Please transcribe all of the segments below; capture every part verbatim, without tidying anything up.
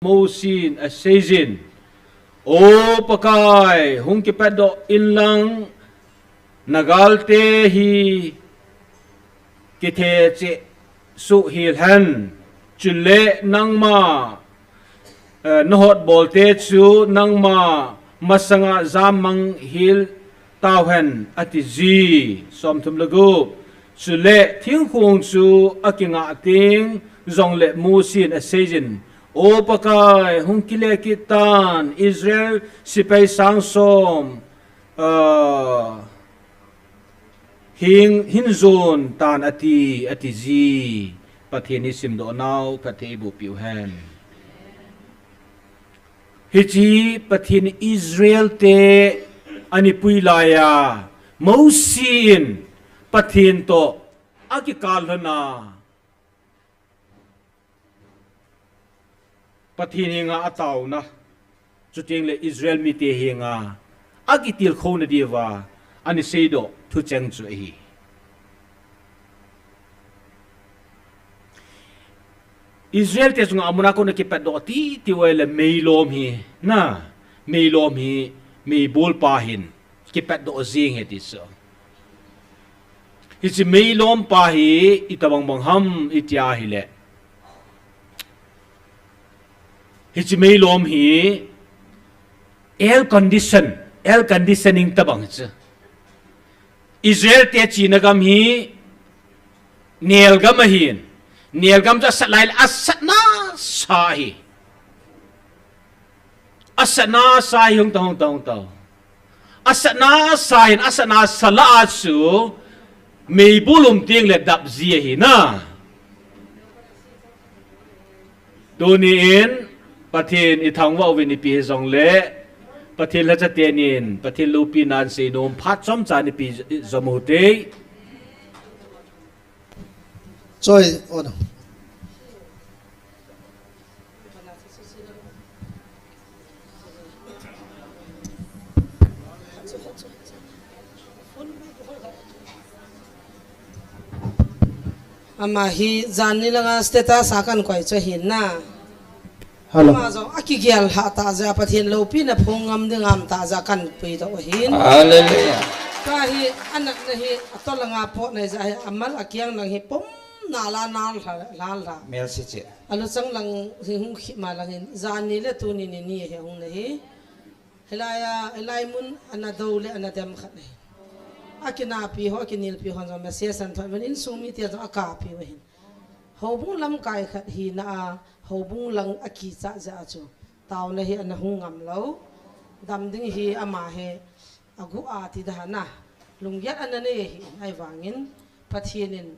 Mosin aseijin, O Pakai, hung kipatdoh inlang, nagalte hi kithecheh suh hel hen, chule nangma, eh, nahotbolte chu nangma masanga jammang hel tauhen, atiji. Somthum le gup. Chule thingkong chu akingah teng jongle Mosin aseijin, O Pakai, hung kile kit tan, Israel sepai sang som, ah, hing, hin jon tan ati, atiji. Pathen in simdoh nau, Pathen in eiboh piu hen. Hiche Pathen in Israel te ana pui laiya, Mosi in Pathen toh akikah lhon a, Pathen henga ataona, chuteng le Israel mite henga akitilkhouna diuva ana seidoh thucheng chu ahi. Israel te chunga amuna kona kipatdoh titi uva le meilom hi, na, meilom hi, meibol pa hin kipatdoh jing ahi ti chu. Hiche meilom pa hi itobang bang ham itia ahile, hiche meilom hi air condition, air conditioning tobang hichu. Israel te chena gam hi nelgam ahin. Nelgam chu asat lai le asatna sa hi. Asatna sa hi hung ta, hung ta, hung ta. Asatna sa hin, asatna sa lah a chu meibol um teng le dap ji ahi na. Tuni in Pathen ithangvah uvin ipi hijongle, Pathen lhacha tenin Pathen loupina asei nom phat chomcha in ipi jom u hite. Choi, oh no. Ama hi janni langa status a kahin koi chu ahin na. Hello. Ama jong akigel lhah tah jeh a Pathen loupina phong ngam ding aum tah jeh a kahin puidoh ahin. Hallelujah. Tua hi anatna hi atol langa pot na hijeh a hi amal akiang lang hi pum nal a nal lha, lha, lha. Mel si che. Aluchang lang hi hung khih ma lang hin, janni le tuni ni ni hi hung na hi. Hilai a, hilai mun ana do le ana dem khat ahi. Akinapi ho, akinelpi ho jong message ahin thot uvin, insung mite jong akapi u ahin. Houbung lamkai khat hina a, houbung lang akichat jeh a chu taona hi ana hung ngam lou. Dam ding hi ama hi aguh a ti dan a, lunggel ana nei ahin, ahivangin Pathen in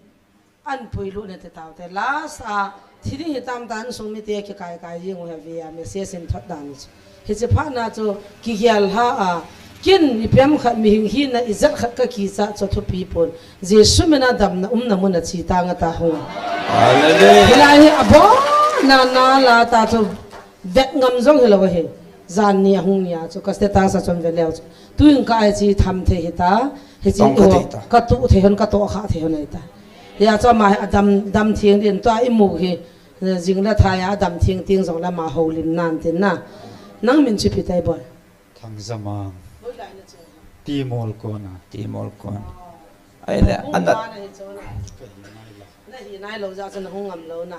ahin puilut in ati taute. Last a, thi ding hitam tan, insung mite kikai kai jing u hi ve a, message in thot dan chu. Hiche phat na chu kigel lha a, ken ipi ham khat mihing hina ijat khat kakichat chu thupi pon. Jesu mina damna umna mun a che tang ata hung. Hallelujah. Hilai hi abon na na la ta chu vet ngam jong hilou ahi. Janni ahung nia chu ka status a chun ve leu chu. Tuin ka ai chi tham thei hita. Hichi tong ka ho, thei ta. Ka tuh thei hon, ka tohkhah thei hon ahi ta. Hia chu ama hi adam, dam theng din tua imu hi, eh, jing le thai a adam theng teng jong le ama houlim nan tin na. Nang min chu ipi tai boi? Thangjamang. Timol kona. Timol kon. Ahile, hung ana. Na hi nailou jeh chun hung ngam lou na.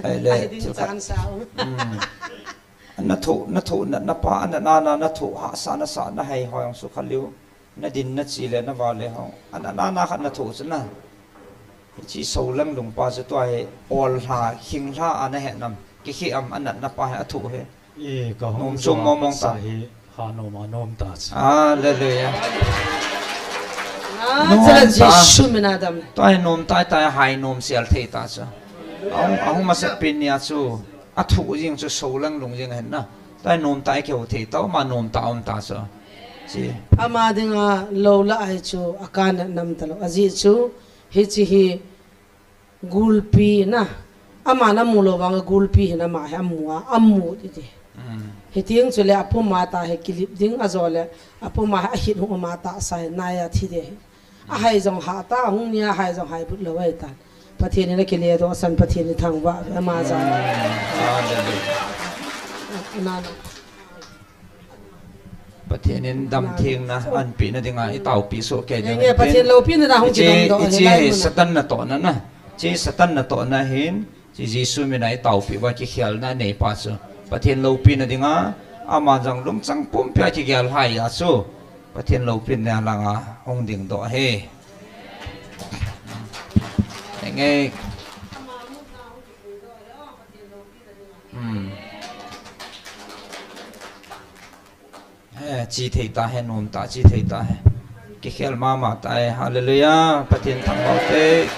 Ahile, ahi ding thil khat. Chan sa u. Hmm. Na thoh, na thoh, na, na pa, na, na, na, na thoh, hahsa, na sa, na hei, hoi, hong su kha liu. Na din, na chi le, na va le, hong. Ana, na, na khat na thoh chu na. Hichi so lang lung pa chu tua hi, ol hla, hing hla, ana he nam. Ki khi am, ana, na pa he, a thoh he. E, ka hung nom chom mong mong ta. Sa hi, ha nom a nom ta chu. Hallelujah. Ah, nom chala ta. Jesu mina dam. Tua hi nom tai tai hai nom sial thei ta chu. Ahung, ahung masat pin nia chu. A thuh jing chu so lang lung jing hen na. Tua hi nom tai keu thei ta, ama nom ta um ta chu. Chi. Ama dinga lou la ai chu, a kana nam ta lou. Ajeh chu, hichi hi, gulpi na, ama na mu lou vang gulpi hin ama hi amu a, amu ti ti. Mm. Hiti hung chule apuma ta hi kilip ding ajo le, apuma hi ahit hung ama ta sa hi nai a thi de hi. Ahai jong ha ta, hung nia hai jong hai but lou ai ta. Pathen in akile doh san Pathen in thangvah, ama ja. Mm. Hallelujah. Pathen in damtheina anpina dinga i taopi soh kei ding. Nge, Pathen loupina dinga hung kidong doh. Hiche hi Satan natohna na. Hiche Satan natohna hin, hiche Jesu mina i taopi uva kikhelna nei pa chu Pathen loupina dinga, ama jong lungchang pumpia kigel lhai a chu Pathen loupina langa hung ding doh ahi. Nge. Hmm. He, chi thei ta he, nom ta, chi thei ta he. Kikhel mama ta he. Hallelujah. Pathen thangvah te.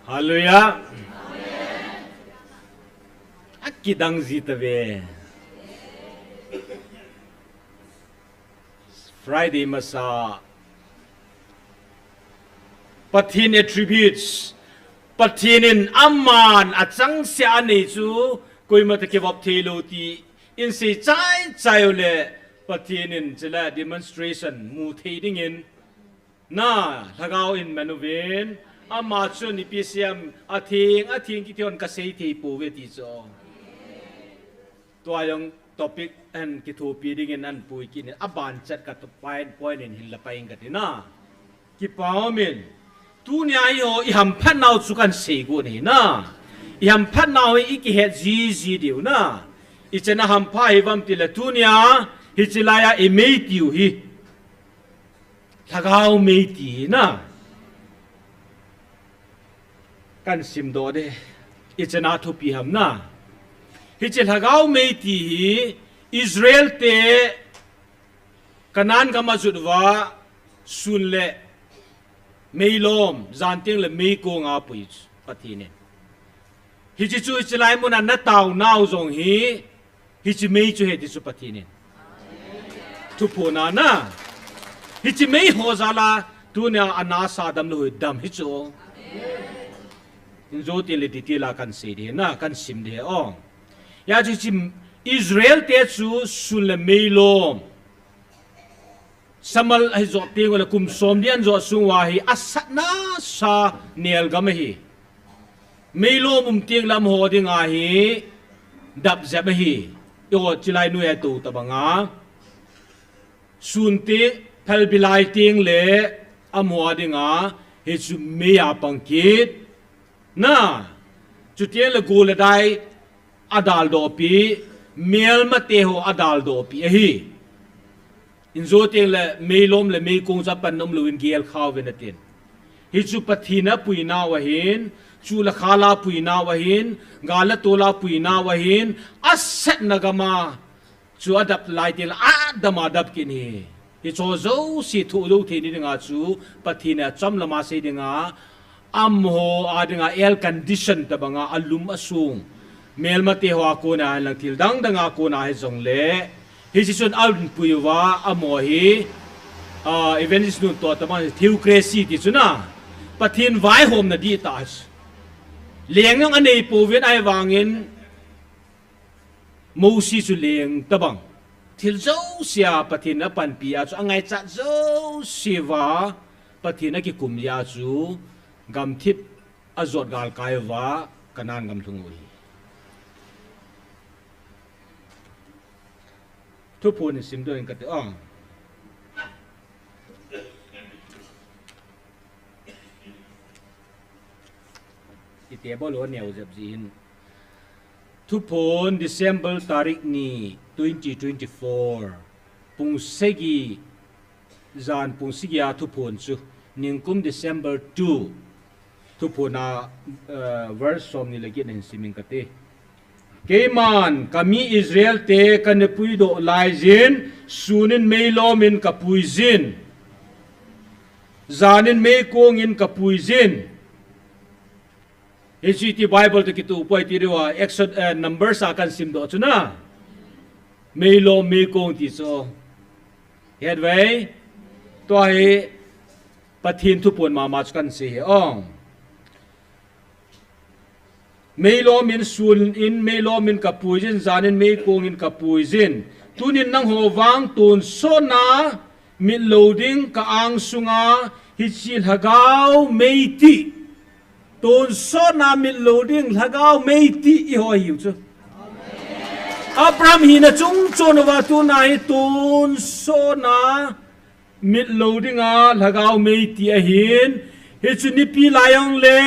Hallelujah. Akidang ji tave. Friday masa. Pathen attributes. Pathen in aman achangseh a anei chu koima toh kivop thei lou ti in sei chai chai u le, Pathen in chule demonstration mu thei dingin, na, lhagao in man uvin, ama chun ipi siam, atheng, atheng kiti hon kasei thei pouve ti chu. Tua jong topic ahin kithopi dingin ahin pui kit in, aban chet ka to point, point in hin la pai ing kati na. Kipa umin, tunia eiho i hamphat nau chu kan sei got ahi na. I hamphat nau hi i kihet ji ji diu na. Ichan a hampha hi uvam tile tunia, hiche laiya i mei tiu hi. Lhagao mei ti hi na. Kan sim doh de. Ichan a thupi ham na. Hiche lhagao mei ti hi Israel te Canaan gam a jot uva sun le meilom, jan teng le meikong a pui Pathen in. Hiche chu hiche lai mun a na tao nau jong hi, hiche mei chu ahi ti chu Pathen in thuphon a na. Hiche mei ho jal a tunia ana sa dam lou hi dam hi chu. Injo teng le detail a kan sei de na, kan sim de o. Hia chu hiche Israel te chu sun le meilom. Samuel ahi joh teng ule kum som li ahin joh sung uva hi asatna sa nel gam ahi. Meilom um teng le amaho dinga hi dap jep ahi. Eiho chilai noiya tou tabang a. Sun te phalbi lai teng le amaho dinga hichu mei a pang kit. Na, chuteng le go le dai adal doh pi, melmate ho adal doh pi ahi. Injo teng le meilom le meikong chu apan nom louvin gel khau vin atin. Hichu Pathen a pui nau ahin, chu le khal a pui nau ahin, gal le tol a pui nau ahin, asatna gam a chu adap lai teng le adam a dap kit ahi. Hicho jouse thoh jou thei ni dinga chu Pathen in achom lam a sei dinga, amaho a dinga air condition tabang a alum asung. Melmate ho a kona ahin lang thil dang dang a kona hijongle, hiche chun ahin pui uva amaho hi, ah, evangelist nun toh tabang theocracy ti chu na. Pathen vaihomna dihtah. Leng jong anei pouvin ahivangin Mosi chu leng tabang. Thil jouse a Pathen in apanpi a chu angaichat jouse uva Pathen akikum jeh a chu gamthip ajot galkai uva Canaan gam lhung u ahi. Thuphon in simdoh ing kate o. Ite bol u aneo jep jeh in. Thuphon December tarik ni twenty twenty-four. Pung sagi, jan pung sagi a thuphon chu. Ningkum December two. Thuphon a, eh, verse som ni le get nahin sim ing kate. Keiman, kami Israel te kana puidoh laijin, sun in meilom in kapui jin. Jan in meikong in kapui jin. Hichu iti Bible toh kitoh poi ti diu a, Exod-, eh, Numbers a kan simdoh chu na. Meilom meikong ti chu. Het uve. Tua hi Pathen thuphon mama chu kan sei hi o. Meilom in sun in, meilom in ka puijin, jan in meikong in ka puijin. Tunin nangho vang tonsot na mitlou ding ka angsunga hiche lhagao meiti. Tonsot na mitlou ding lhagao meiti eiho ahiu chu. Abraham hina chung chon uva tuna hi tonsot na mitlou dinga lhagao meiti ahin, hichu nipi lai jong le,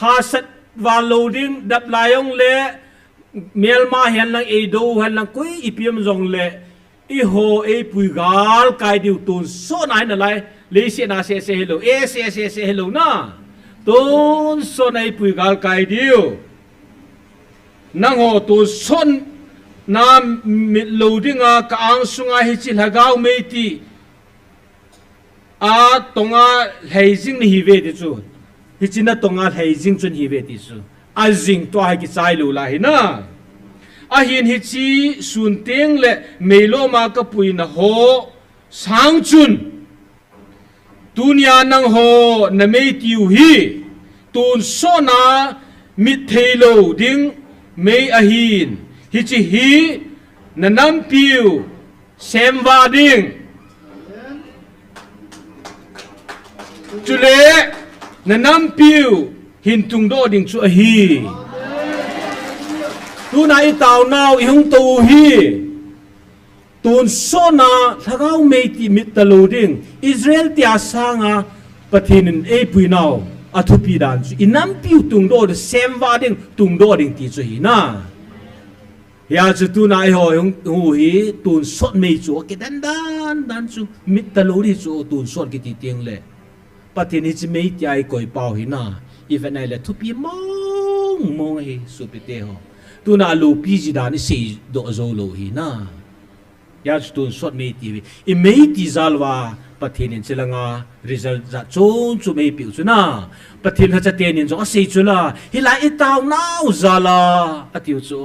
hahsat val lou ding, dap lai jong le, melma hen lang, eido hen lang, koi ipi um jong le, eiho eipui galkai diu tonsot na hin alai, leiset na sese hilou, eh, sese, sese hilou na, tonsot na eipui galkai diu. Nangho tonsot na mitlou dinga ka angsunga hiche lhagao meiti a tonga lhai jing nahiuve ti chu. Hiche na tonga lhai jing chu nahiuve ti chu. Ajing tua hi kichai lou lai hi na. Ahin hiche sun teng le meilom a ka puina ho sang chun, tunia nangho na meitiu hi tonsot na mit theilou ding mei ahin, hiche hi na nampiu semvah ding, chule na nampiu hin tungdoh ding chu ahi. Tuna itaonau ihung tou u hi tonsot na lhagao meiti mit talou ding, Israel te a sanga Pathen in eipuinau athupi dan chu, i nampiu tungdoh ding, semvah ding, tungdoh ding ti chu ahi na. Hia chu tuna eiho hung u hi tonsot mei chu akidan dan dan chu mit talou ding chu tonsot kiti teng le. Pathen hiche mei tia eikoi pau hi na, ivet nai le thupi mong mong ahi sopite ho. Tuna loupi ji dan isei doh jou lou hi na. Hia chu tonsot mei ti hi. I mei ti jal uva Pathen in hiche langa result jat chom chom eipeu chu na. Pathen lhacha tenin jong asei chu la. Hilai itaonau jal a atiu chu.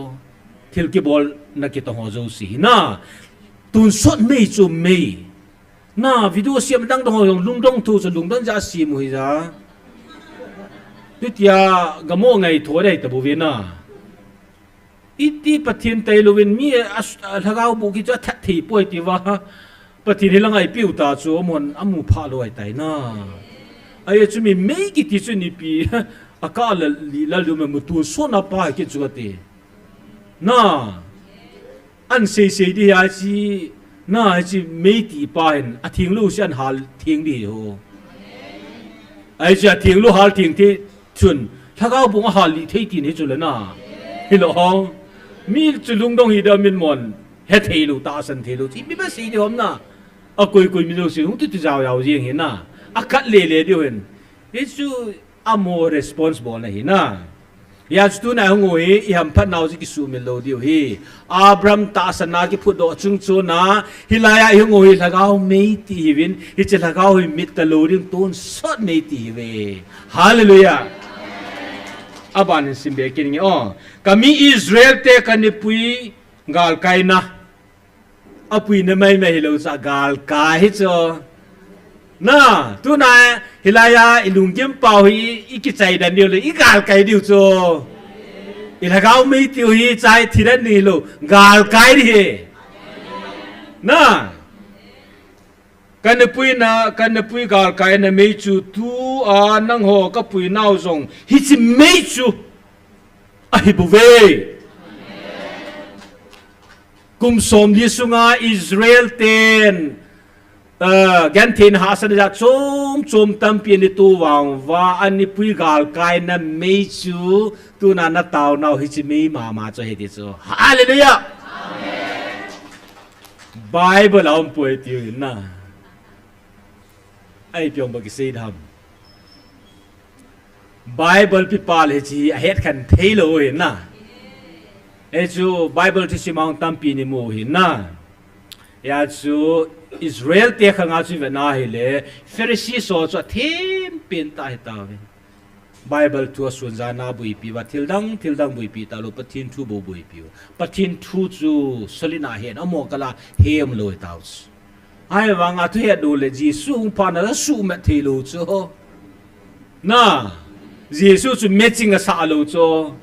Thil kibolna kitong ho jouse hi na. Tonsot mei chu mei. Na, video siam dang dang ho jong lungdong thu chu lungdong ja siam u hija. Tutia gamo ngai tho dei tabu ve na. Iti Pathen tailouvin mi a, a, lhagao bu ki chu athat thei poi ti uva. Pathen hi la ngai piu ta chu amon amu pha lou ahitai na. Ahi chu mi mei kiti chu nipi. Aka la li la lu me mu tonsot na pa ki chu ati. Na. An sei sei di hi a chi, na hi chi mei ti pa hin, a thing lou si an hal thing di ho. Ahi chi a thing lou hal thing thei chun, lhagao bung a hal li thei tin hi chu le na. Hilou ho. Mi chu lungdong hi da min mon, he thei lou, tahsan thei lou, chi mi ba sei di hom na. A koi koi mi lou si, hung tu tu jao jao jeng hi na. A khat le le di hin. Hi chu, Amo responsible na hi na. Hia chu tuna hung u hi, i hamphat nau chu kisumil lou diu hi. Abraham tahsan na kiphut doh chung chun a, hilai a i hung u hi lhagao mei ti hiuvin, hiche lhagao hi mit talou ding tonsot mei ti hiuve. Hallelujah. Aban in sim be kin nge o. Kami Israel te kanipui galkai na. Apuina mai mai hilou chu galkai hi chu. Na, tuna, hilai a, i lunggim pau hi, i kichai dan diu le, i galkai diu chu. I lhagao mei tiu hi, chai thi dan ni lou, galkai di hi. Na, kanipui na, kanipui galkai na mei chu, tua nangho kapui nau jong, hiche mei chu, ahi bou ve. Kum somli sunga Israel ten, ah, gentheina hahsatna jat chom chom tampi ana to vang uva, anipui galkai na mei chu, tuna na taonau hiche mei mama chu ahi ti chu. Hallelujah! Bible a um poi tiu hin na. Ahi piong ba kisei dam. Bible pipa le hiche hi ahet khen thei lou hin na. Hichu Bible thusim a tampi ni mu hin na. Hia chu Israel te khang a chu ve na hile, Pharisee ho chu athem pen ta hi tauve. Bible thu a sun ja na buipi uva, thil dang, thil dang buipi talou, Pathen thu bou buipi u. Pathen thu chu solid na hen, amo kala hem lou hi tau chu. Ahivang a thu het lou le Jesu hung phat na la suhmet thei lou chu. Na, Jesu chu matching asah lou chu.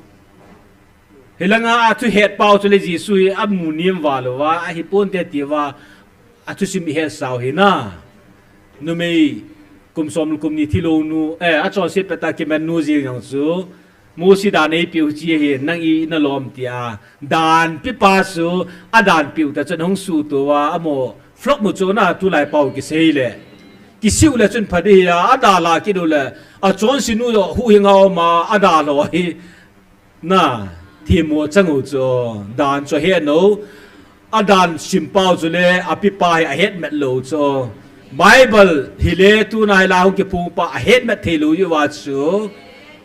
Hilanga a thuhet pau chu le Jesu hi amu niam val uva, ahi ponte tia, a thusim i het sau hi na. Numei kum som le kum ni thilou nu, eh, achonset pet a kiman nu jeng jong chu, Mosi dan eipeu chi hi nang i na lom tia, dan pepa chu, a dan peu ta chun hung suhto a, amo, flop mu chu na tulai pau kisei le. Kisiu le chun pha di hi a, a da la kidu le, achonse nu jo huhhing a um a, a da lo hi. Na, themmo chang u chu, dan chu ahet no, a dan simpau chu le, a pepa hi ahet met lou chu. Bible hi le tuna hi la hung kiphong pa ahet met thei lou uva chu,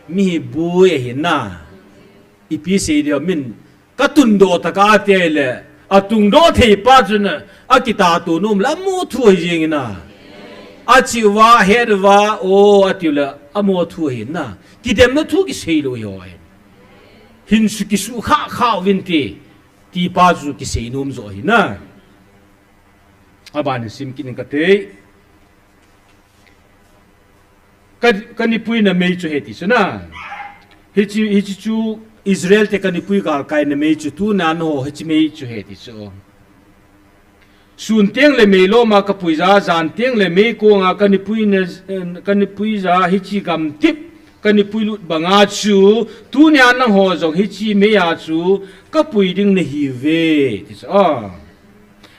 mi hi bui ahi na. Ipi sei dia min, ka tundoh taka te le, a tungdoh thei pa chun, a kitah tu nom le, amo thu hi jing na. A chi uva, het uva, o, a tiu le, amo thu hi na. Kidemna thu kisei lou hi ho hi. Hin su kisu kha kha uvin ti, ti pa chu kisei nom jo hi na. A ban sim kit ning ka te. Ka, ka nipui na mei chu he ti chu na. Hichi, hichi chu Israel te ka nipui galkai na mei chu tuna no hichi mei chu he ti chu. Sun teng le mei loma ka pui ja, jan teng le mei konga ka nipui na, ka nipui ja, hichi gamtip ka nipui lut banga chu, tunia nangho jong hichi mei a chu ka pui ding nahi ve, ti chu. A.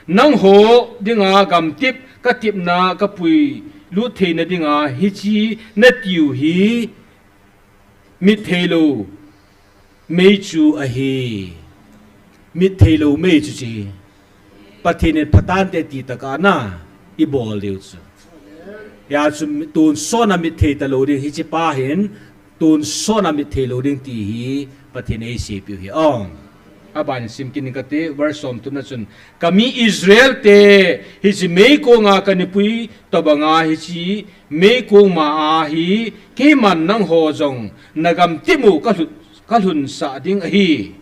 Nangho dinga gamtip ka tipna ka pui lut theina dinga hichi na tiu hi, mit thei lou mei chu ahi. Mit thei lou mei chu chi. Pathen in phatah te ti taka na i bol diu chu. Hia chu mi-, tonsot a mit thei ta lou ding hichi pa hin, tonsot a mit thei lou ding ti hi Pathen ei seipeh u hi ong. A ban sim kit ning ka te, verse som thum na chun. Ka mi Israel te, hichi mei konga ka nipui tobanga hichi mei kong ma a hi, keiman nangho jong na gamtip u ka lhun, ka lhunsah ding ahi.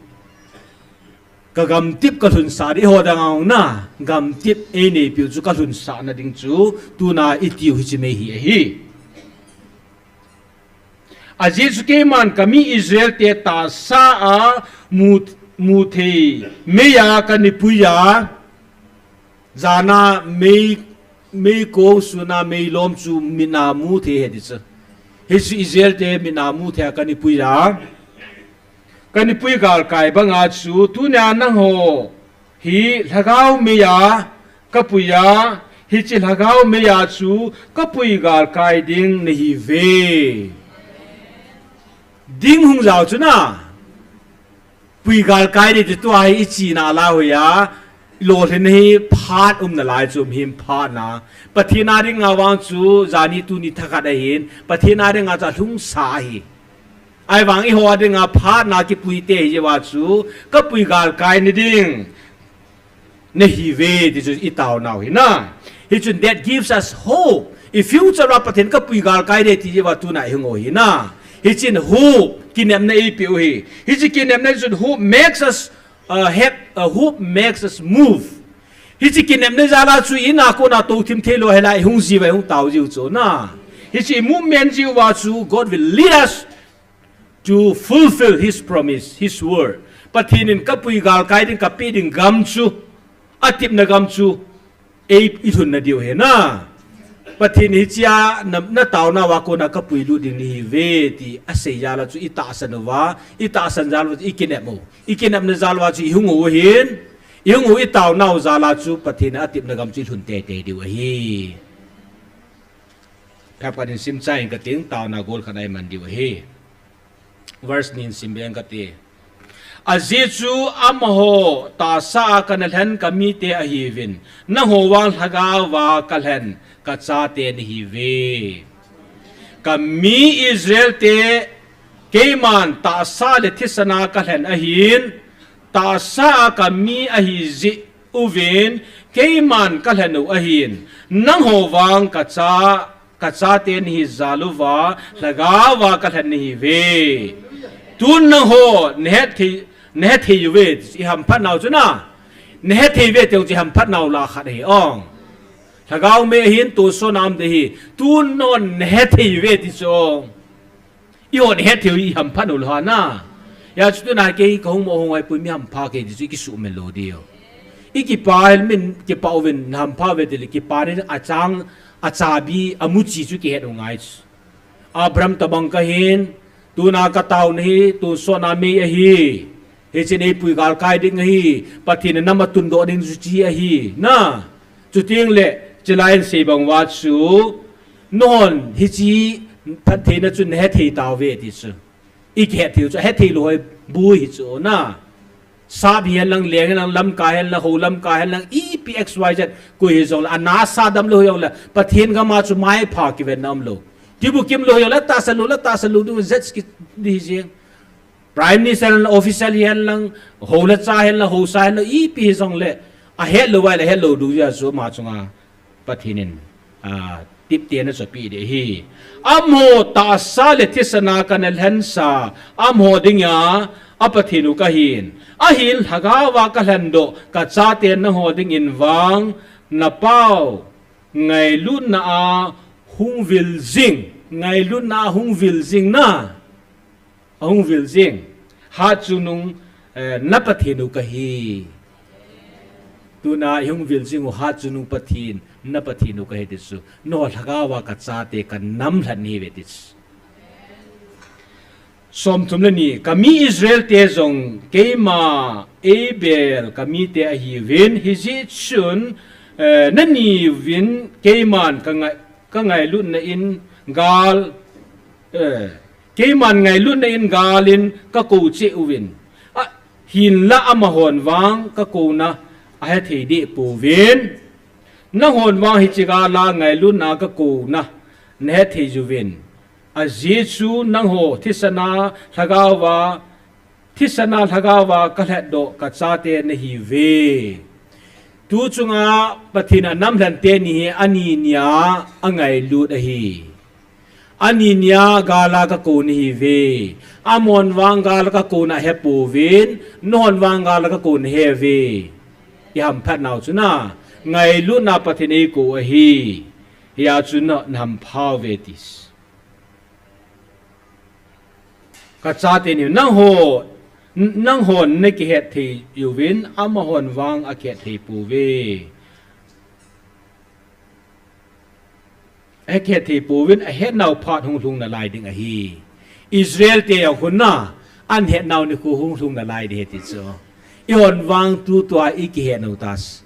Ka gamtip ka lhunsah ding ho dang ong na, gamtip ei neipiu chu ka lhunsah na ding chu, tuna i tiu hichi mei hi ahi. Ajeh chu keiman ka mi Israel te tahsa a mu, mu thei mei a ka nipui a, jana mei, mei kong suna mei lom chu mit a mu thei he ti chu. Hichu Israel te mit a mu thei a ka nipui a. Ka nipui galkai banga chu, tunia nangho hi lhagao mei a ka pui a, hichi lhagao mei a chu ka pui galkai ding nahi ve. Ding hung jao chu na. Pui galkai ding ti tua hi i china la hoi a, lolhin hi phat um nalai chu um him phat na. Pathen a dinga vang chu, jani tuni thakhat ahin, Pathen a dinga chu alhungsa ahi. Ahivang eiho a dinga phat na kipui te hi jeh uva chu, ka pui galkai na ding nahi ve ti chu i taonau hi na. Hichun that gives us hope. I future a Pathen ka pui galkai ding ti jeh uva tuna i hung u hi na. Hichun hope, kinepna eipeh u hi. Hichi kinepna chun hope makes us, uh, have, uh, hope makes us move. Hichi kinepna jal a chu i na kona tou thim thei lou hela i hung jiu va i hung tao jiu chu na. Hichi movement jiu va chu God will lead us to fulfill his promise, his word. Pathen in ka pui galkai ding, ka pe ding gam chu, atipna gam chu, ei i lhun na diu hi na. Pathen hichia na, na taonau a kona ka pui lut ding nahi ve ti asei jal a chu i tahsan uva, i tahsan jal uva chu i kinep u. I kinepna jal uva chu i hung u hin, i hung u i taonau jal a chu Pathen atipna gam chu i lhun teitei diu ahi. Phep khat in sim chai ing ka ting, taona gol khat a i man diu ahi. Verse ni in sim beng ka ti. Ajeh chu amaho tahsa a ka na lhen ka mite ahiuvin, nangho vang lhagao va ka lhen ka chate nahi ve. Ka mi Israel te keiman tahsa le thisan a ka lhen ahin, tahsa a ka mi ahi jeh uvin, keiman ka lhen u ahin, nangho vang ka cha, ka chate nahi jal uva, lhagao va ka lhen nahi ve. Tun nangho, na het thei, na het thei uve, i hamphat nau chu na. Na het thei uve, teng chu i hamphat nau la khat ahi ong. Lhagao mei ahin, tonsot a um ding ahi. Tun nangho na het thei uve ti chu ong. Eiho na het thei u i hamphat u lou ha na. Hijeh chun tuna kei kahung mo hung ai pui mi hampha kei ti chu i kisuhmil lou diu. I kipa hel min kipa uvin hampha ve ti le kipa ni achang achabi amuchi chu kihet u ngai chu. Abraham tabang kahin, tuna katao nahi, tun sona mei ahi. Hichun eipui galkai ding ahi, Pathen in nam atundoh ding chu chi ahi. Na, chuteng le, chilai in sei bang uva chu, nahon hiche phattheina chu nahethei tauve ti chu. I kihethei u chu, ahethei lou hoi bu hi chu na. Sap hihen lang, leng hihen lang, lamkai hihen lang, hou lamkai hihen lang, ipi X Y Z, koi hijongle, ana sa damlou hijongle, Pathen gam a chu maipha kivenna umlou. Tibukim lou hijongle, tahsa lou le, tahsa lou ding, Z ki di hi jeng. Prime Minister hihen lang, official hihen lang, hou le cha hihen lang, hou sa hihen lang, ipi hijongle, ahet lou vai le, het lou ding jeh a chu ama chunga Pathen in, a, tiptehna chu ape ding ahi. Amaho tahsa le thisan a kana lhensa, amaho dinga, a Pathen u kahin. Ahin lhagao a kalhendoh, kachate nangho dingin vang, napao, ngailutna a hung vil jing, ngailutna a hung vil jing na. Ahung vil jing. Hatchungnung, eh, na Pathen u kahi. Tuna ihung vil jing u hatchungnung Pathen, na Pathen u kahi ti chu. Nangho lhagao a kachate kanam lhen nahiuve ti chu. Somthum le ni, kami Israel te jong keima eibel kamite ahiuvin, hijeh chun, eh, nani uvin keiman kangai, kangailutna in gal, eh, keiman ngailutna in gal in kakou cheh uvin. A, hinlah amahon vang kakouna ahethei deh pouvin. Nanghon vang hiche gal a ngailutna kakouna nahethei uvin. Ajeh chu nangho thisan a lhagao a, thisan a lhagao a kalhendoh kachate nahiuve. Tu chunga Pathen anam lhen teni hi ani nia angailut ahi. Ani nia gal a kakou nahiuve. Amahon vang gal a kakouna ahepouvin, nanghon vang gal a kakouna aheuve. Ihamphat nau chu na, ngailutna Pathen eikou ahi. Hijeh chun na, nahampha uve ti. Kachate ni, nangho, n-, nanghon nakihethei uvin, amahon vang akihethei pouve. Akihethei pouvin, ahetnau phat hung lhung nalai ding ahi. Israel te jong hung na, ahetnau nikho hung lhung nalai ding ahi ti chu. Ihon vang tutua ikihet u tas.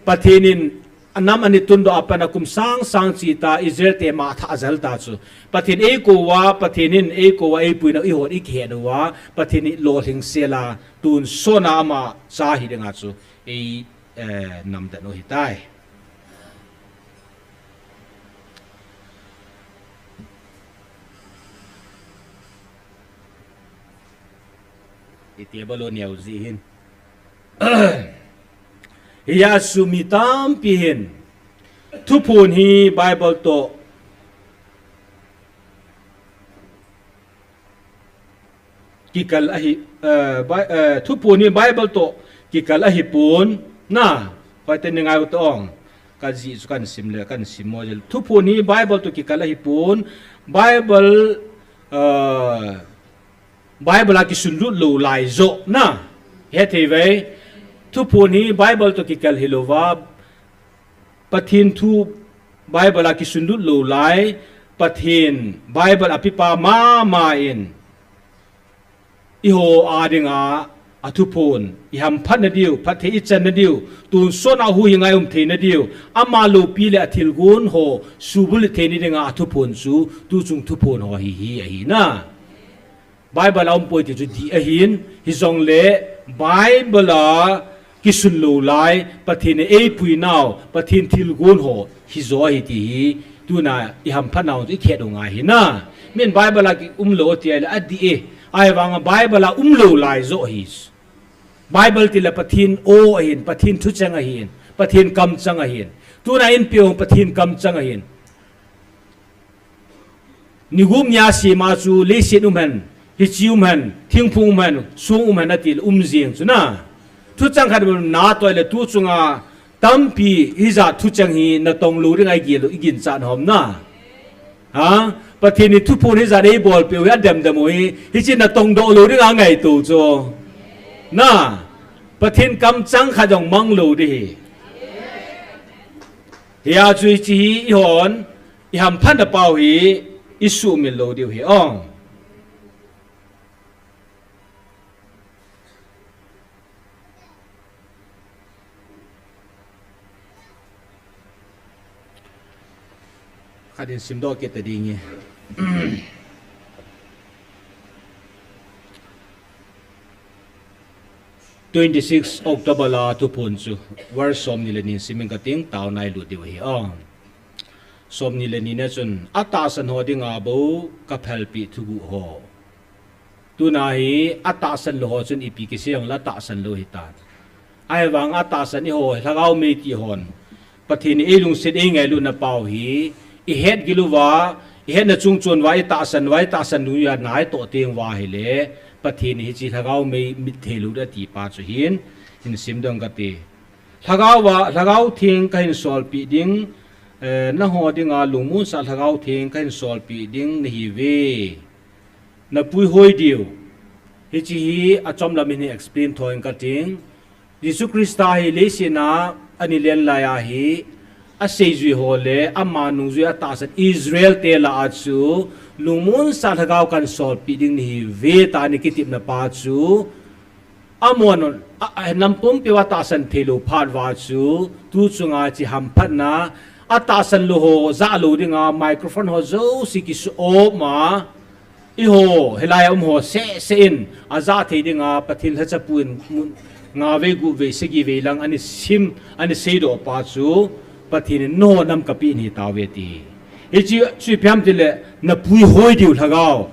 Pathen in anam ani tundoh a pat a kum sang sang chita Israel te ma thah ajal ta chu. Pathen eikou uva, Pathen in eikou uva eipuina ihon ikihet uva, Pathen in lolhing sela tun sona ama cha hi dinga chu ei, eh, namdan u hitai. Iti balo neo ji hin. Hijeh chun mi tampi hin thuphon hi Bible toh kikal ahi, eh, Bi-, eh, thuphon hi Bible toh kikal ahipon, na, hoite ni ngai u tong. Kaji chu kahin sim le, kahin sim mo jel. Thuphon hi Bible toh kikal ahipon, Bible, eh, Bible a kisunlut lou lai joh na. Hethei uve. Thuphon hi Bible toh kikal hilouva, Pathen thu Bible a kisunlut lou lai, Pathen Bible a pipa mama in eiho a dinga athuphon, ihamphat nadiu, phatthei ichan nadiu, tun sona huhhing a ium thei nadiu, ama loupi le athilgon ho subulhit thei na dinga athuphon chu, tuchung thuphon ho hi hi ahi na. Bible a umpoi ti chu dih ahin, hijongle Bible a kisun lou lai, Pathen in eipui nau, Pathen thilgon ho, hijo ahi ti hi, tuna ihamphat nau chu ikhet u ngai hi na. Min Bible a ki umlou ti ahile adih e, ahivanga Bible a umlou lai joh hi. Bible tile Pathen o ahin, Pathen thucheng ahin, Pathen kamcheng ahin. Tuna inpi u Pathen kamcheng ahin. Nigum nia sema chu leiset um hen, hiche um hen, thingphung um hen, song um hen atile um jeng chu na. Thucheng khat na toh le tu chunga tampi hijat thucheng hi natong lou ding ahi gel u, iginchat na hom na. Ha? Pathen in thuphon hijat eibolpeh u hi ademdem u hi, hiche natongdoh lou dinga ngaito chu. Na, Pathen kamchang khat jong mang lou ding ahi. Hia chu hiche hi eihon ihamphatna pau hi isuhmil lou diu ahi. Khat in simdoh kit ta ding e. Twenty six October a thuphon chu verse somni le ni simin kating, taona ilut diu ahi. Somni le ni na chun, atahsan ho dinga bou kaphalpeh thuguh ho. Tuna hi atahsan lou ho chun ipi kisei jongle atahsan lou hitan. Ahivang atahsan eiho lhagao mei ti hon Pathen in eilungset eingailutna pau hi ihet gil uva, ihetna chungchon uva, itahsan uva, itahsan uva, naitoh teng uva ahile Pathen in hiche lhagao mei mit thei lou ding ati pa chu hin, hin simdoh kate. Lhagao uva, Lhagao Theng kahin solpeh ding, eh, nangho dinga lungmonsah Lhagao Theng kahin solpeh ding nahiuve. Napuihoi diu. Hiche hi achomlam in hin explain thou inge kating. Jesu Christa hi leiset a ana len lai ahi, aseijui ho le ama nungjui atahsan Israel te lah a chu lungmonsah Lhagao kahin solpeh ding nahiuve tia ana kitepna pa chu, amahon a, a, nam pumpi uva atahsan thei lou phat uva chu, tu chunga hiche hamphatna, atahsan lou ho jah lou dinga microphone ho jouse kisu-op ma, eiho, hilai a um ho seh seh in ajah thei dinga Pathen lhachapu in mun nga vei, gup vei, sagi vei lang ana sim, ana seidoh pa chu, Pathen in nangho nam kapeh nahi tauve ati. Hiche chu ipi ham itile, napuihoi diu Lhagao,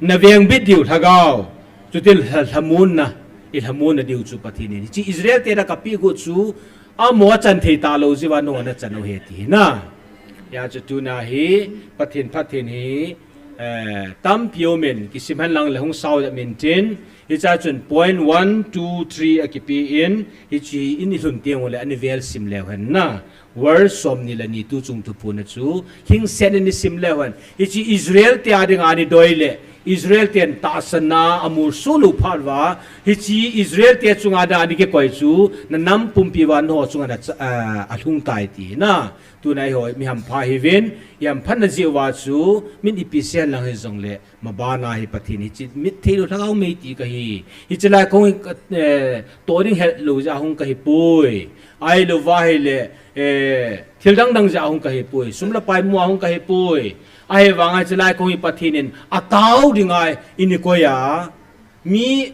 navengbit diu Lhagao, chuti lha-, lhamonna, ilhamonna diu chu Pathen in hiche Israel te lah a kapeh got chu, amaho achan thei talou jeh uva nangho nachan u ahi ati na. Hia chu tuna hi Pathen phatthei hi, eh, tampi um in, kisim hen lang le hung sao jep intin, hichea chun point one, two, three akipe in, hiche in ilhun teng ule ana vel sim leu hen na. Verse somni le ni tu chung thuphon a chu, lhingset in isim leu hen. Hiche Israel te a dinga ana doi le, Israel ten tahsanna amolso lou phat uva, hiche Israel te chunga dinga ana kikoi chu, na nam pumpi uva nangho chunga na cha-, a, alhung tai ati na. Tuna eiho mi hampha ihiuvin, ihamphatna jeh uva chu, min ipi sei hen lang hijongle, mabana hi Pathen hiche mit thei lou Lhagao mei ti kahi. Hiche lai kahung hi, eh, toh ding hetlou jeh a hung kahipoi. Ahilouva ahile, eh, thil dang dang jeh a hung kahipoi. Sum le pai mu a hung kahipoi. Ahivanga hiche lai kahung hi Pathen in atao dinga eina koi a. Mi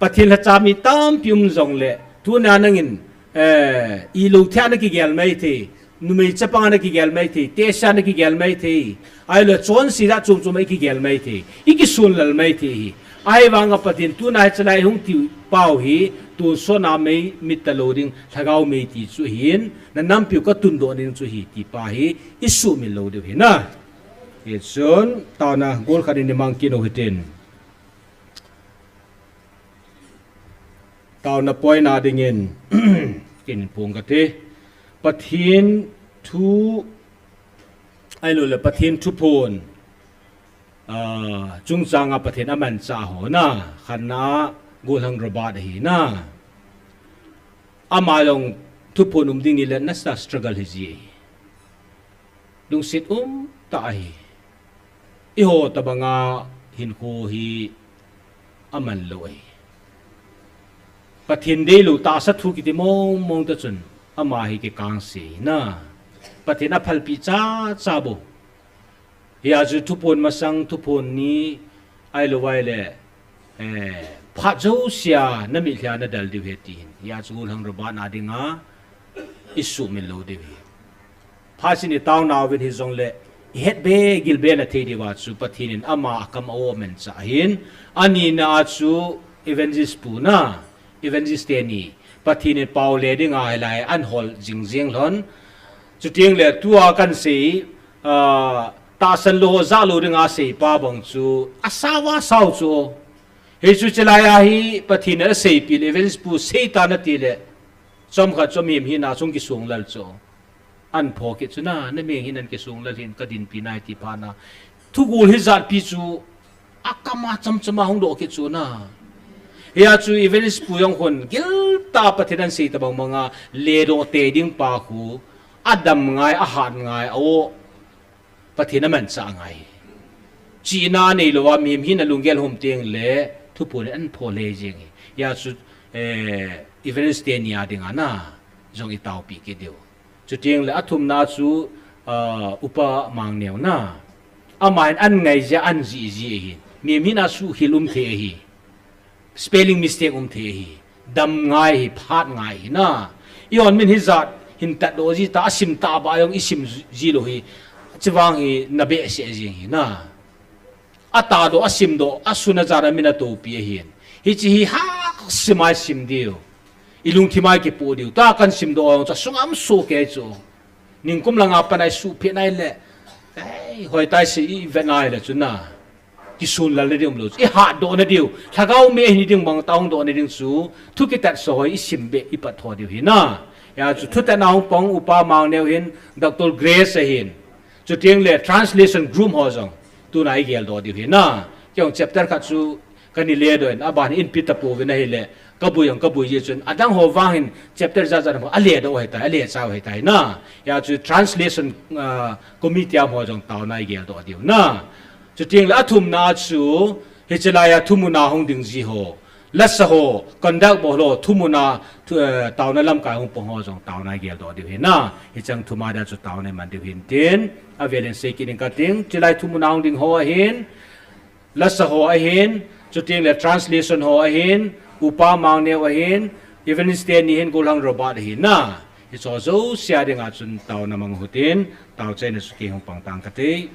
Pathen lhacha mi tampi um jongle, tuna nangin, eh, ilou thei a nakigel mai thei, numei chapang a nakigel mai thei, tehse a nakigel mai thei, ahilou chonse jat chom chom a ikigel mai thei, ikisonlel mai thei ahi. Ahivanga Pathen tuna hiche lai hung ti pau hi, tonsot a mei mit talou ding, Lhagao mei ti chu ahin, na nampiu katundoh ding chu ahi ti pa hi, isuhmil lou diu ahi na. Hichun, taona gol khat in imang kit u hitin. Taona point a dingin, kin phong kate. Pathen thu, ahilou le Pathen thuphon, ah, chungchang a Pathen amanchah ho na, khatna a gollhang Robert ahi na. Ama jong thuphon um ding ni le nasa struggle hiji. Lungset um tah ahi. Eiho tabanga hinkho hi aman lou ahi. Pathen deilou tahsa thu kiti mong mong ta chun ama hi kikangse na. Pathen aphalpi cha cha bou. Hia chu thuphon masang, thuphon ni, ahilou vai le, eh, phat jousea namitlhi a nadel diu ahi tin. Hia chu gollhang Robert a dinga isuhmil lou diu ahi. Phat sini taona uvin hijongle, ihet be gil be na thei diuva chu Pathen in ama akam a-o amanchah ahin, anina a chu evangelist pu na, evangelist teni, Pathen in pao le dinga hilai anhol jing jing lhon. Chuteng le tua kahin sei, ah, tahsan lou ho jah lou dinga seipa bang chu, asao asao chu. Hichu chulai a hi Pathen in aseipeh le, evangelist pu sei tan ati le, chomkhat chom him hina chung kisong lal chu. An pho kit chu na, na meng hin an kisung lal hin ka dinpi nai ti phat na. Thugul hijat pi chu, a kama chamchama hung doh kit chu na. Hia chu Evangelist Pu jong hon giltah Pathen an sei tabang banga, ledoh tei ding pa khu, a dam ngai, a hat ngai, a o, Pathen a manchah ngai. Chihna nei lou a, mihem hin a lunggel hom teng le, thuphon in an pho le jeng hi. Hia chu, eh, Evangelist teni a dinga na, jong i taopi kit diu. Chuteng le a thumna chu, ah, Upa Mangneo na. Ama hin an ngai jia an jih ji ahi. Mihem hin a suhkhel um thei ahi. Spelling mistake um thei ahi. Dam ngai hi, phat ngai hi na. I hon min hijat hin tatdoh ji ta, a sim ta ba jong i sim ji lou hi. Chuvang hi na behseh jing hi na. A tatdoh, a simdoh, a sun a jan a min a topi ahin. Hiche hi hahsa mai sim diu. I lungthim a kipoh diu. Tua kan simdoh jong chu a sung a um soh kei chu. Nikum langa pan a i suhphet nai le. Ei, hoitai se i vet nai le chu na. Kisun lal na ding um lou chu. I hatdoh na diu. Lhagao me hi ding bang ta hung doh na ding chu. Thu kitat so hoi i sim be i pat tho diu hi na. Hia chu thutan a hung pang Upa Mangneo hin, Doctor Grace ahin. Chuteng le translation group ho jong. Tuna i geldoh diu hi na. Kei jong chapter khat chu ka ni ledoh in, a ban in pi tapouvin ahile, ka bui jong ka bui ji chun, adang ho vang hin chapter jat jat ho a ledoh u ahitai, a lechau ahitai na. Hia chu translation, ah, committee a ho jong taona i geldoh diu na. Chuteng le a thumna chu, hiche lai a thumuna hung ding ji ho. Lasa ho, conduct bol ho, thumuna, thu, eh, taona lamkai hung pang ho jong taona i geldoh diu hi na. Hiche thum a dia chu taona i man diu hin tin, a velin sei kit ning ka ting, hiche lai thumuna hung ding ho ahin, Lasa ho ahin, chuteng le translation ho ahin, Upa Mangneo ahin, Evangelist teni hin, Gollhang Robert ahin na. Hiche ho jouse a dinga chun taona mang u hitin, tao chaina chu kei hung pang tang ka ti.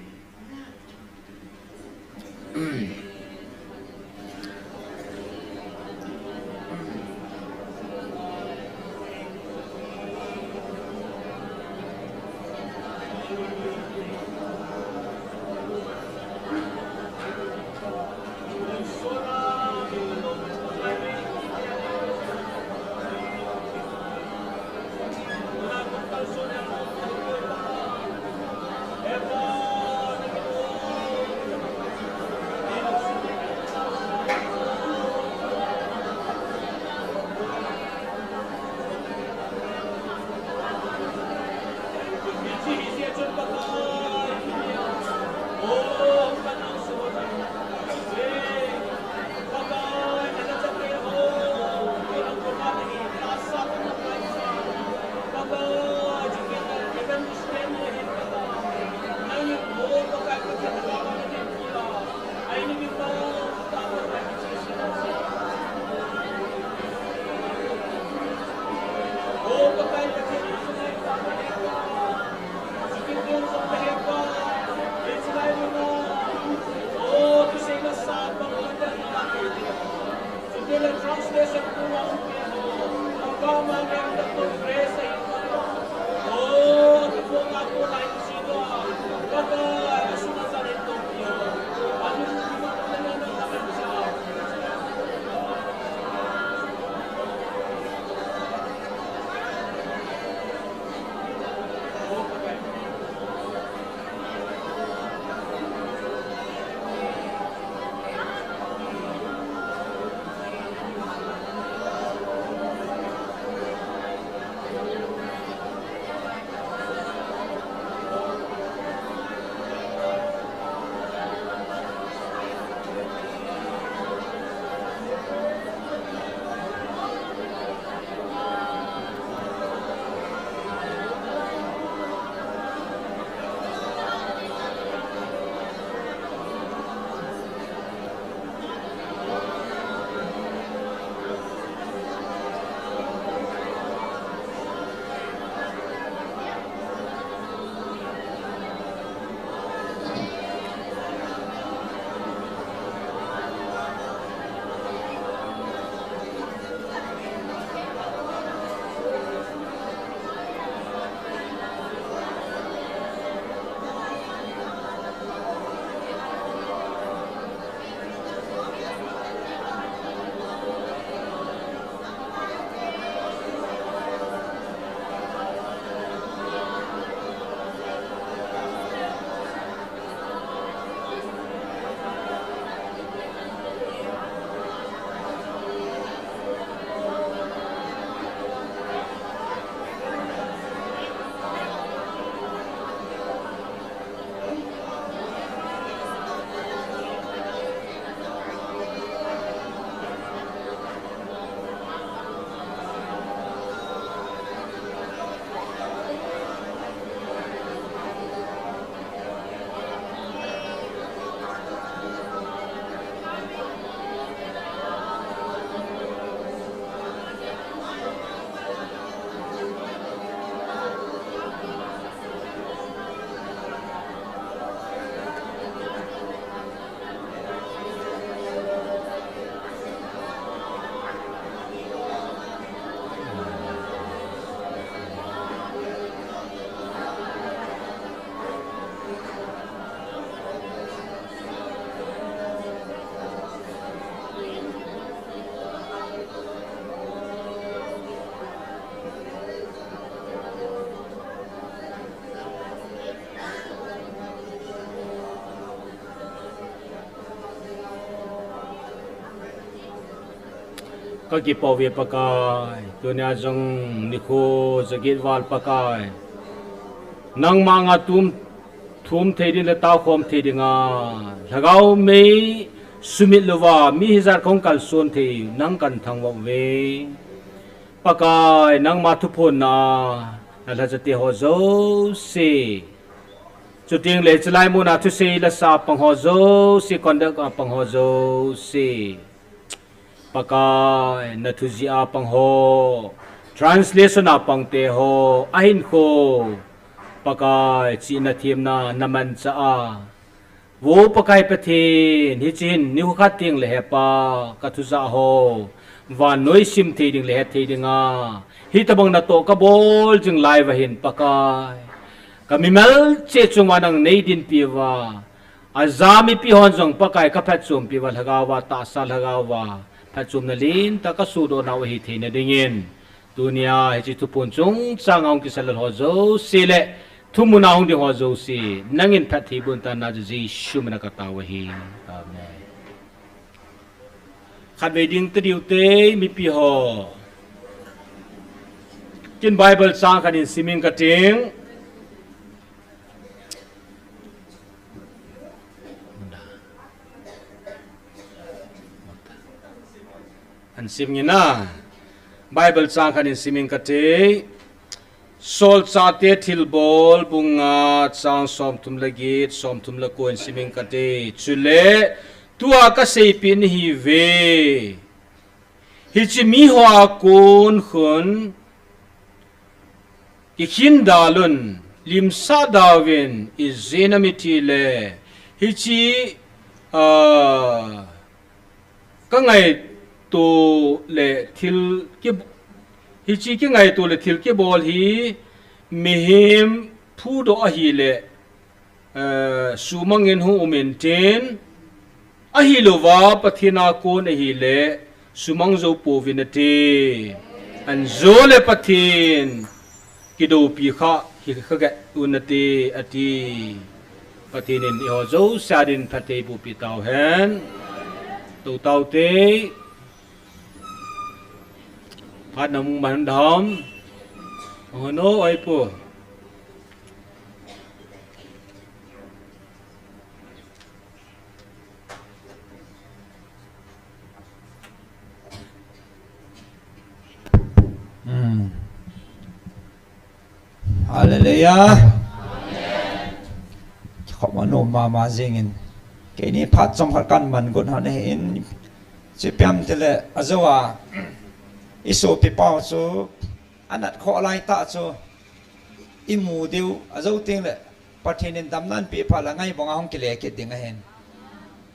Ka kipah uve Pakai, tunia jong nikho jaget val Pakai. Nangma nga tum thum thei ding le tao khom thei dinga lhagao mei sumit louva mi hijat kahung kalson thei nang kahin thangvah uve. Pakai, nangma thuphonna a na lhacha te ho jouse, chuteng le chulai muna thusei lasa a pang ho jouse, conduct a pang ho jouse, Pakai, na thu jih a pang ho, translation a pang te ho, ahinkho, Pakai, chihna themna na manchah a, Vo Pakai Pathen, hiche hin nikho khat teng le hepa, ka thu jah ho vannoi sim thei ding le het thei dinga hitobang natoh ka bol jing lai uva hin Pakai, ka mimal cheh chunga nang nei dinpi uva, aja mipi hon jong Pakai ka phatchompi uva, lhagao va, tahsa lhagao va, phatchomna lentah ka sodoh nau ahi theina dingin, tunia hiche thuphon chungchang a hung kisei lal ho jouse le thumun a hung ding ho jouse, nangin phatthei boh in tia Jesu mina ka tao ahi. Amen. Khatvei ding tadiu te mipi ho. Ken Bible chang khat in sim ing kating. Ahin sim nge na. Bible chang khat in sim ing kate. Solchahte Thilbol bung nga chang somthum le get, somthum le ko in sim ing kate. Chule, tua ka seipeh nahi uve. Hiche mi hoa kon khun kikhin dalun, limsah dauvin, ijeh inem itile, hiche, ah, ka ngaito le thil ki, hiche kingaito le thil kibol hi mihem phudoh ahile, eh, sumangin hung um intin, ahilouva Pathen a kon ahile, sumang jou pouvin ati. Anjo le Pathen kidoupi kha, hi kha get un ati, ati. Pathen in eiho jouse a din phatthei boh peh tauhen. Tou taute. Phat na mong man dam. Hono, oi pu. Hmm. Hallelujah. Kikhop anom mama jingin. Keini phat chomkhat kaman got hon ahin. Chuti ham tile, ajou a, isopi pau chu, anat khoh laitah chu, imu diu, ajou tengle, Pathen in damna anapeh phat le ngai banga hung kile kit ding ahin.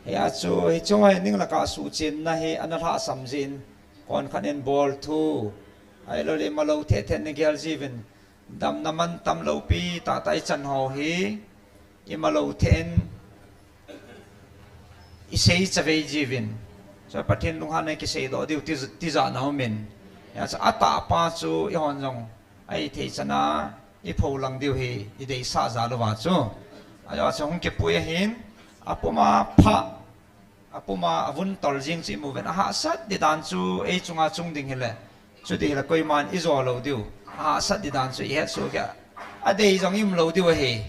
Hia chu, hiche hi ning laka suhchenna hi, ana lhahsam jin, konkhat in bol thu, ahilou le, imalou theh theh in igel jiuvin, damna mantam loupi tahtah ichan ho hi, imalou theh in, isei chavei jiuvin. Chu Pathen lunghanna kiseidoh diu ti, tijat na umin. Hia chu atahpa chu eihon jong ahithei chana ipholang diu hi ideisah jal uva chu. Ajeh chu hung kipui ahin, apuma pha, apuma avun tol jing chu imu uvin, ahahsat di dan chu ei chunga chung ding hile. Chuti hile koiman ijo lou diu. Ahahsat di dan chu ihet soh kei. Adei jong ium lou diu ahi.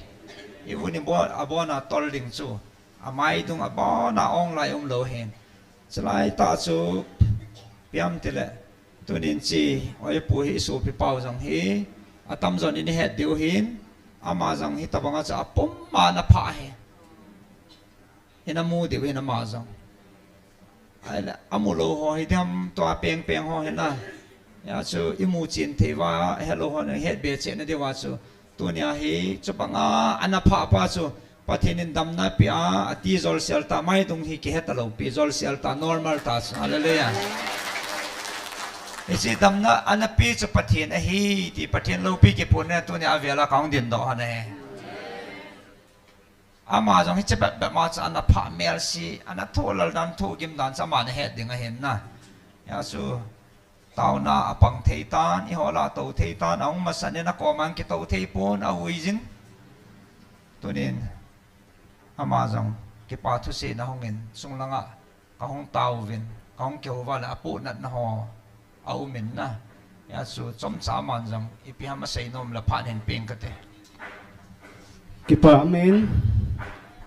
Ivun ibon, abona tol ding chu. Amaidung abona ong lai umlou ahin. Chulai tah chu ipi ham tile. Tunin hiche, oipu hi isopi pau jong hi. Atamjon in ihet diu ahin. Ama jong hitabanga chu apuma ana phah ahi. Ina mu diu ahin ama jong. Ahile, amu lou ho hi diham tua peng peng ho hi na. Hia chu imu chen thei uva, helou ho na het be cheh na diuva chu. Tunia hi, chubanga, ana phah pa chu. Pathen in damna apeh a, ati jolsel ta, maidung hi kihe talou pi, jolsel ta, normal ta chu. Hallelujah. Hiche damna, ana pe chu Pathen ahi, ti Pathen loupi kiphonna, tunia avela kahung dindoh hon ahi. Ama jong hiche bep bep ma chu ana phah melse, ana thoh lal dan, thoh gim dan chu ama ana het ding ahin na. Hia chu taona apang thei tan, eiho lah a tou thei tan, ahung masan in akom a kitou thei pon, aui jin. Tunin ama jong kipa thusei na hungin, chunglanga kahung taovin. Kahung kihouva le apohnatna ho aumin na. Hijeh chun chomcha aman jong ipi ham asei nom le phat hin peng kate. Kipa amen.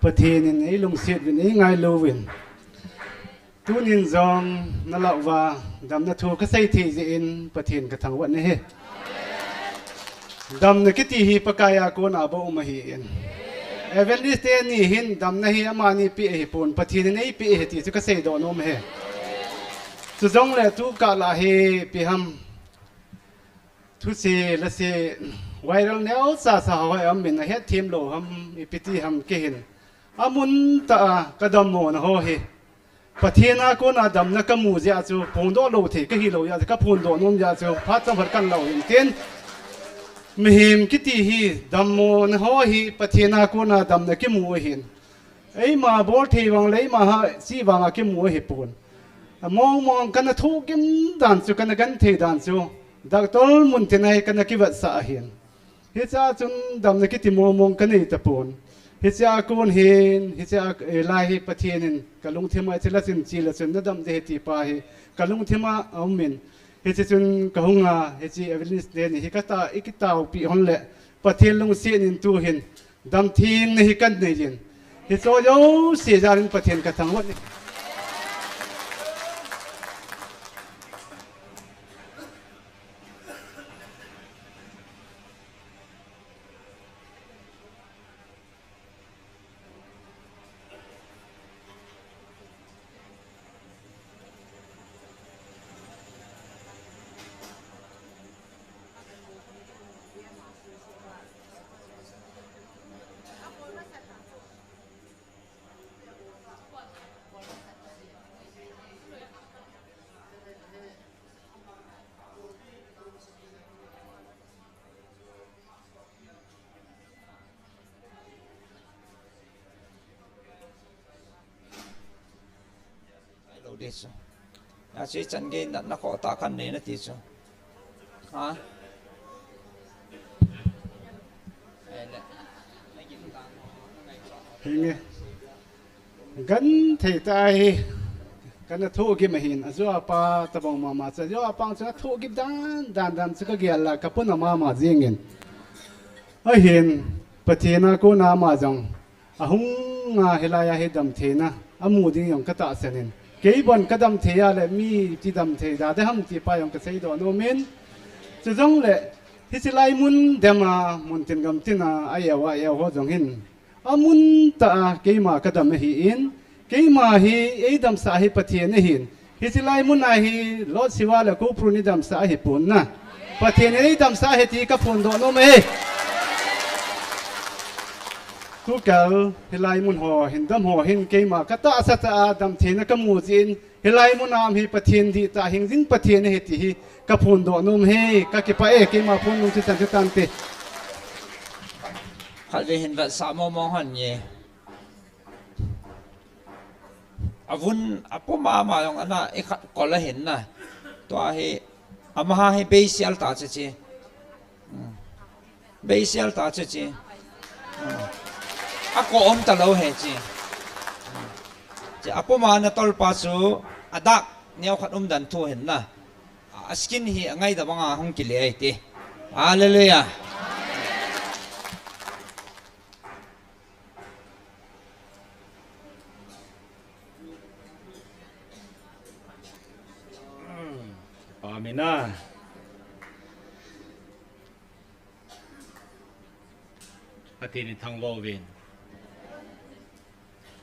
Pathen in eilungset uvin, eingailu uvin. Tunin jong nalah uva damna thu kasei thei jeh in Pathen kathangvah nahi. Damna kiti hi Pakai a kona bou um ahin. Evangelist teni hin damna hi amani peh ahipon, Pathen in eipeh ahi ti chu kaseidoh nom ahi. Chujongle tukah lah hi ipi ham, thuse lase viral neocha sa ho hi aumin, ahetthem lou ham, ipi ti ham, kei hin amun tah a kadammona ho hi Pathen a kona damna kamu jeh a chu phongdoh lou thei kahilou jeh a chu kaphondoh nom jeh a chu phat chomkhat kanlah u hintin. Mihem kiti hi dammona ho hi Pathen a kona damna kimu ahin. Eima bol thei vang le eima ha chi vanga kimu ahipon. Among mong kana thohgim dan chu, kana genthei dan chu Doctor Muntin a hi kana kivetsah ahin. Hichea chun damna kiti mong mong kanei tapon. Hichea kon hin, hichea, eh, lai hi Pathen in kalungthim a hiche la chun, che la chun nadam ding ahi ti pa hi kalungthim a aumin. Hiche chun kahunga, hiche Evangelist teni hi kata, ikitaopeh hon le Pathen lungset in tuhin damtheina hi kanei jin. Hiche jouse jal in Pathen kathangvah e. Lo ding chu. Hijeh chun gei natna khoh tah khat nei nati chu. Ha? Henge. Genthei tah hi kana thohgim ahin, ajo apa tabang mama chu, ajo apa chu athohgim dan dan dan chu kagel a kapuna mama jingin. Ahin, Pathen a kona ama jong ahunga hilai a hi damtheina amu ding jong katahsan in. Kei bon kadamthei a le mi ti damthei da ding ham ti pa jong kaseidoh nomin. Chujongle hiche lai mun dem a, mun tin gam tin a, a-eu a, a-eu ho jong hin amun tah a keima kadam ahin, keima hi eidamsah hi Pathen ahin. Hiche lai mun a hi Lord Shiva le Koupru in eidamsah ahipon na. Pathen in eidamsah ahi ti kaphondoh nom e. Tukal hilai mun ho hin dam ho hin keima katahsa tah a damtheina kamu jeh in, hilai mun a um hi Pathen dihtah hingjing Pathen ahi ti hi kaphondoh nom e, kakipah e, keima phon nung chu chan chu tante. Khatvei hin vetsah mong mong hon nge. Avun, apum a ama jong ana ikhat kol ahin na. Tua hi, amaha hi beisial ta chu chi. Hmm. Beisial ta chu chi. Hmm. Ako um talou he chi. Hmm. Chi apum a ana tolpa chu adak neokhat umdan thu hin na. A skin hi angaidam banga hung kile ahi ti. Hallelujah. Amen a. Pathen in thangvah uvin.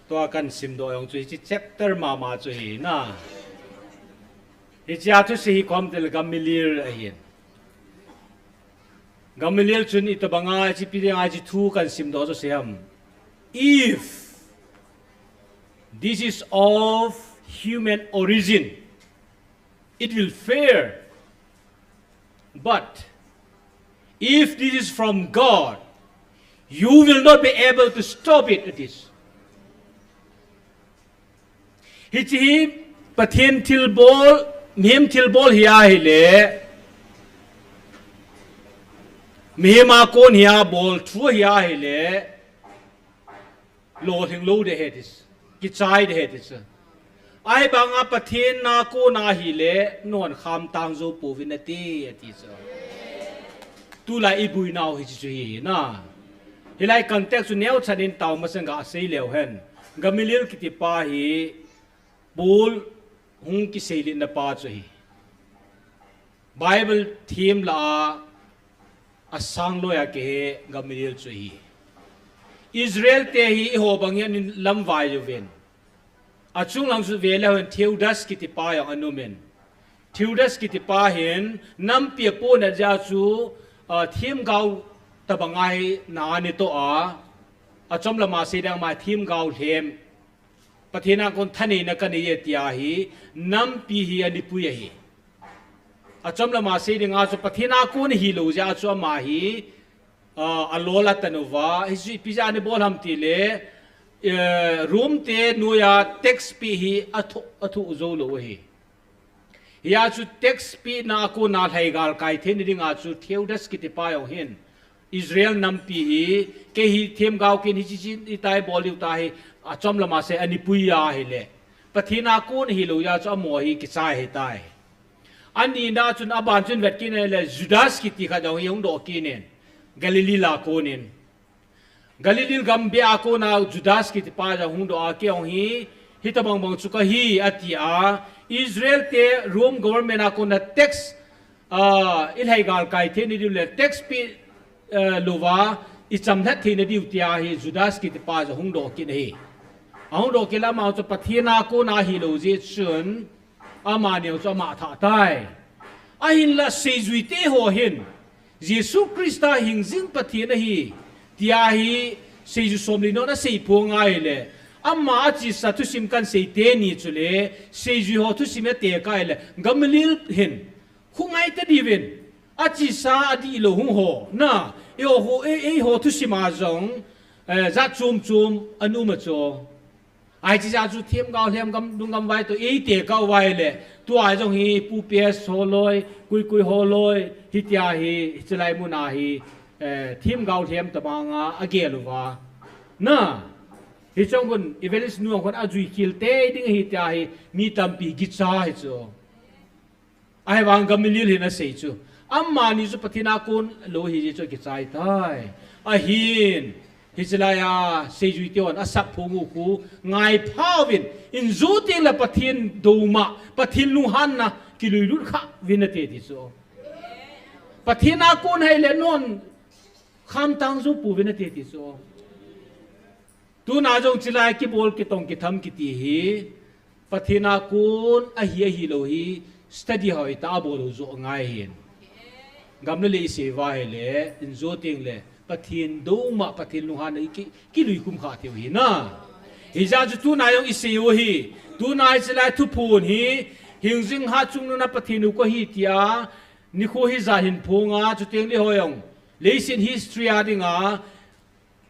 Tua kahin simdoh jong chu hiche chapter mama chu ahi na. Hichea thuse hi khom tile Gamaliel ahin. Gamaliel chun itobanga hiche ipi dinga hiche thu kahin simdoh chu asei ham. If this is of human origin, it will fail. But if this is from God, you will not be able to stop it, it is. Hiche hi Pathen thilbol, mihem thilbol hi ahile, mihem a kon hi abol thu hi ahile, lolhing lou ding ahi ti chu, kichai ding ahi ti chu. Ahivanga Pathen a kona hile, nahon khamtang jou pouvin nate, ati chu. Tulai ibuinau hiche chu hi na. Hilai context chu neocha in tao masang gasei leu hen. Gamaliel kitipa hi, Paul hung kiseilhitna pa chu hi. Bible themlai a, asang loiya kihe Gamaliel chu hi. Israel te hi eiho bang hi ahin lamvai uvin. Achunglang chu veleu hen Theudas kitipa jong aum in. Theudas kitipa hin nampi apohnat jeh chu, ah, themgao tobang a hi ana toh a. Achom lama sei ding ama themgao lhem. Pathen a kon thaneina kanei e tia hi, nampi hi ana pui ahi. Achom lama sei dinga chu Pathen a kon hilou jeh chu ama hi, ah, alol atan uva, hichu ipi jeh a ana bol ham tile, eh, Rome te noiya tax peh hi athoh, athoh jou lou ahi. Hia chu tax pehna a kona lhaigal kai theina dinga chu Theudas kitipa jong hin, Israel nampi hi, kei hi themgao kin hichi chin itai bol diu tahi, achom lama sei ana pui ahile. Pathen a kon hilou jeh chu amaho hi kichai ahitai. Anina chun aban chun vet kit in ahile Judas kiti khat jong hi hung doh kit in. Galilee a konin. Galilee gam beh a kona Judas kitipa jong hung doh a kei jong hi, hitobang bang chu kahi ati a, Israel te Rome government a kona tax, ah, ilhaigal kai theina diu le tax peh, eh, louva, ichamlhat theina diu tia hi Judas kitipa jong hung doh kit ahi. Ahung doh kit le ama chu Pathen a kona hilou jeh chun, Amani chu ama thah tai. Ahinla seijuite ho hin, Jesu Christa hingjing Pathen ahi, tia hi seiju somli non asei phong ahile. Ama achesa thusim kan sei teni chule, seijui ho thusim atekah le, Gamaliel hin, khu ngai ta diuvin, achesa adih lou hung ho, na, eiho, ei, eiho thusim a jong, eh, jat chom chom ana um a chu. Ahi, hiche jeh chu themgao lhem gam, lungdam vai toh, eite kau vai le, tua jong hi, Pu P S ho loi, Kuikui ho loi, hitia hi, hiche lai muna hi, eh, themgao lhem tobanga agel uva. Na, hiche jong khun, evangelist nu khun ajui khel tei ding ahi tia hi, mi tampi kicha hi chu. Ahivang Gamaliel hin asei chu. Amani chu Pathen a kon lou ahi jeh chu kichai tai. Ahin, hiche laiya, seijuite hon asap phong u khu, ngai phauvin, in jou teng le Pathen douma, Pathen lunghanna, kilui lut kha uvin nate ti chu. Pathen a kon ahile non, khamtang jou pouvin nate ti chu. Tuna jong hiche lai kibol kitong kitham kiti hi, Pathen a kon ahi ahilou hi, study hoitah a bol u joh ngai hin. Gam le lei isei uva ahile, in jou teng le, Pathen douma, Pathen lunghanna i ki, kilui khum kha thei u hi na. Hijeh chu tuna jong isei u hi, tuna hiche lai thuphon hi, hingjing hatchungnung a Pathen u kahi tia, nikho hijat hin phong a, chuteng le hoi jong, leiset history a dinga,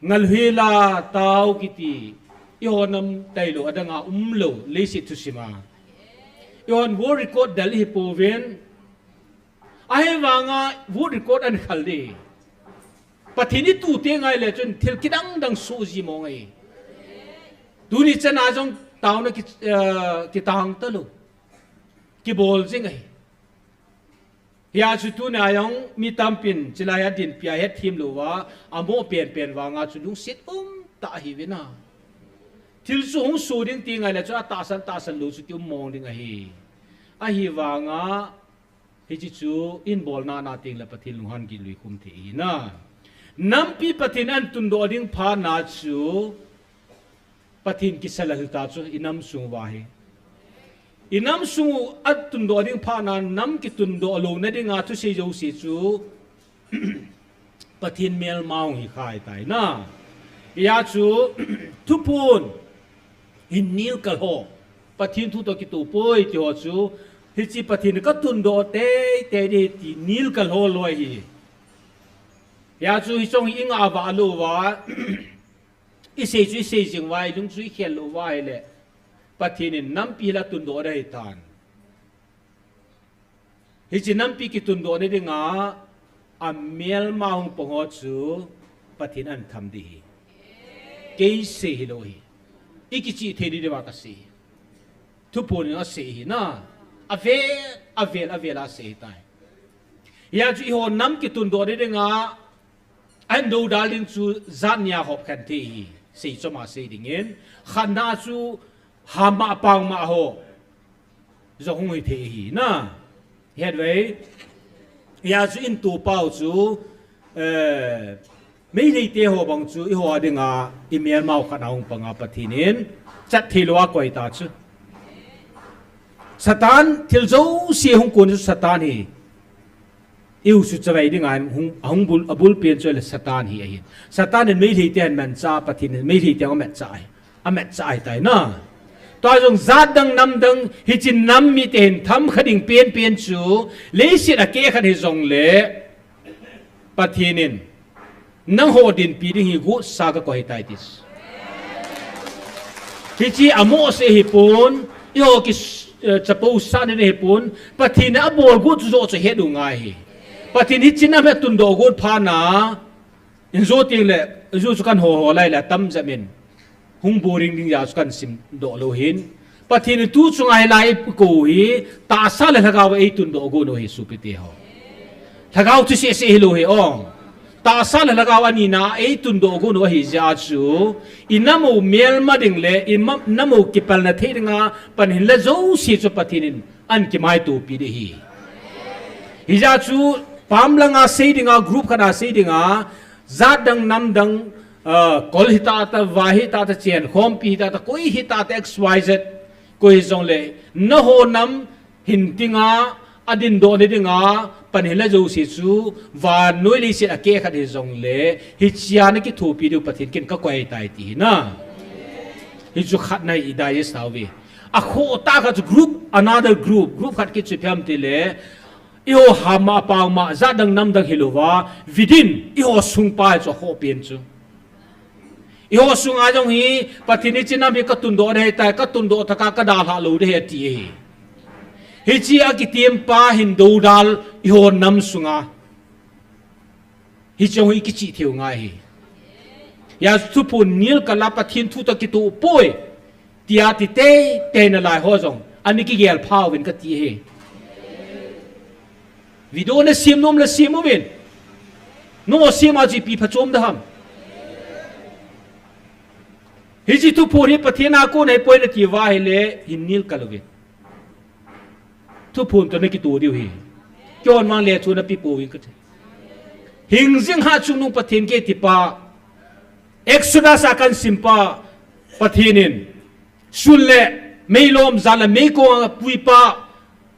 Ngalhela tao kiti, eiho nam tailou, adang a umlou, leiset thusim a. Eihon world record del ihi pouvin, ahivanga world record ahin khal ding. Pathen i tu teng ahile chun thil kidang dang soh ji mong ahi. Tuni chan a jong taona ki, eh, kitang talou. Kibol jing ahi. Hia chu tuna jong mi tampin, hiche lai a dinpi a hetthem louva, amo penpen vanga chu lungset umtah ahiuvin a. Thil chu hung soh ding ti ngai le chu atahsan, tahsan lou chu kium mong ding ahi. Ahivanga, hiche chu in bolna na teng le Pathen lunghan kilui khum thei ahi na. Nampi Pathen ahin tundoh ding phat na chu, Pathen kisa lal ta chu i nam sung uva hi. I nam sung u atundoh ding phat na nam kitundoh louna dinga thusei jouse chu Pathen melma hung hi khai tai na. Hia chu thuphon hin nilkal ho. Pathen thu toh kitoh poi ti ho chu hiche Pathen ka tundoh teitei ding ti nilkal ho loi hi. Hia chu hiche jong hi i ngah vah lou uva. I sei chu i sei jing uva, i lung chu i khel lou uva ahile, Pathen in nampi la tundoh ding ahitan. Hiche nampi kitundoh na dinga, amelma hung pang ho chu Pathen ahin tham ding ahi. Kei sei hilou ahi. I kichih thei ding diuva kasei. Thuphon in asei hi na. Avel, avel, avel asei hi tai. Hia chu eiho nam kitundoh ding dinga, ahin doudal ding chu jat nia hop khen thei hi. Sei chom a sei dingin. Khatna chu hama pangma ho jong hung hi thei hi na. Hiche vei. Hia chu in tu pau chu, eh, Meitei te ho bang chu eiho a dinga imelmau khat a hung panga Pathen in chat thei lou a koi ta chu. Satan thil jouse hung kon chu Satan hi. Eiho chu chavai dinga hung, hung bul, abul pen chu le Satan hi ahin. Satan in Meitei te ahin mancha, Pathen in Meitei te ahin mancha ahi. Amancha ahi tai na. Tua jong jat dang nam dang hiche nam mite hin tham kha ding pen pen chu leiset a keh khat hi jongle Pathen in nangho dinpi ding hi gotsa kakoi tai ti. Hiche a mohse hi pon, eiho ki, eh, chapo sa ni hi pon, Pathen in abol got chu jo chu het u ngai hi. Pathen hiche nam hi atundoh got phat na, in jo ting le, jo chu kan ho ho lai le tam jep in. Hung boring ding ja chu kan simdoh lou hin. Pathen in tu chunga hilai kou hi, tahsa le lhagao a eitundoh got u hi sopi te ho. Lhagao chu seh seh hilou hi ong. Tahsa le lhagao anina eitundoh got u ahi jeh chu, i nam u melma ding le, i ma, nam u kipalna thei dinga, pan hin la jouse chu Pathen in ahin kimaitopi ding hi. Hijeh chu, pam langa sei dinga, group khat a sei dinga, jat dang nam dang, ah, kol hita ta, vai hita ta, chen khompi hita ta, koi hita ta, X Y Z, koi jongle, nangho nam hin dinga, adindoh ni dinga, pan hin la jouse chu, vannoi leiset a keh khat hi jongle, hichea na kithopi diu Pathen kin kakoi tai ti hi na. Hichu khatna hi i digest tauve. Akhoh tah khat chu group, another group, group khat kit chu ipi ham tile, eiho hama pangma, jat dang nam dang hilouva, within, eiho sung pa hi chu akhoh pen chu. Eiho sunga jong hi, Pathen hiche nam hi katundoh ding ahitai, katundoh tah a kadalhah lou ding ahi ati ahi. Hiche a kitem pa hin doudal, eiho nam sunga. Hiche jong hi kichih thei u ngai hi. Hia Thuphon nilkah a Pathen thu toh kitoh poi. Tia ti teitei nalai ho jong. Ana kigel pha uvin kati hi. Video na sem nom le sem uvin. Nangho sem a chu ipi phachom ding ham. Hiche Thuphon hi Pathen a kon ahipoi nati uva ahile hin nilkah uvin. Thuphon toh na kitoh diu ahi. Kihon vang le chu na pe pouvin kati. Hingjing hatchungnung Pathen kiti pa. Exodus a kasim pa. Pathen in. Sun le mei lom jal a meikong a kapui pa.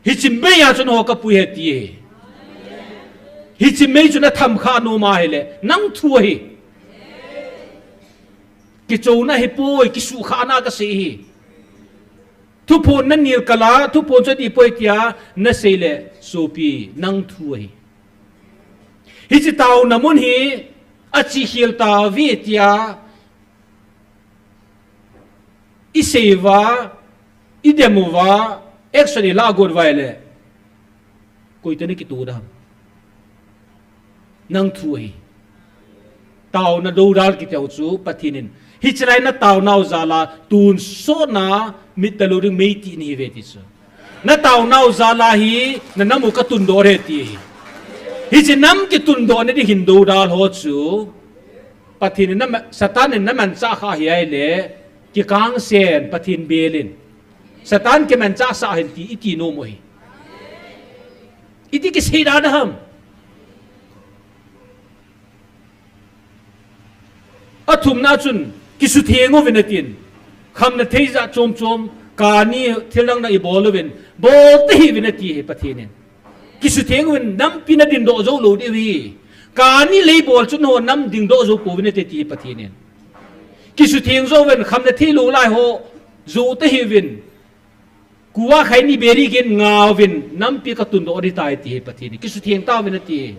Hiche mei a chu nangho kapui ahi ati ahi. Hiche mei chu na tham kha nom ahile. Nang thu ahi. Kichouna ahipoi, kisuhkhahna kasei ahi. Thuphon na nilkah a, Thuphon chu adih poi tia, nasei le, sopi, nang thu ahi. Hiche taona mun hi, achi khel tauve tia, isei uva, idem uva, action ilah got uva ahile. Koi toh na kitoh ding ham. Nang thu ahi. Taona doudal kiti u chu Pathen in. Hiche lai na taonau jal a tonsot na mit talou ding mei ti nahiuve ti chu. Na taonau jal a hi na nam u katundoh ding ahi ti ahi. Hiche nam kitundoh na ding hin doudal ho chu. Pathen in na ma-, Satan in na manchah kha ahi ahile. Kikangsen Pathen bel in. Satan kimanchah sah hen ti, iti nom u ahi. Iti kisei da da ham. Athumna chun, kisutheng uvin atin. Khamna thei jat chom chom, kani thil dang dang ibol uvin. Bol tahih uvin ati ahi Pathen in. Kisutheng uvin nampi na dingdoh jou lou diu ahi. Kani lei bol chun ho nam dingdoh jou pouvin ati ahi Pathen in. Kisutheng jou uvin khamna thei lou lai ho jou tahih uvin. Kua khaini beri gin ngauvin nampi katundoh ding tai ti ahi Pathen in. Kisutheng tauvin ati ahi.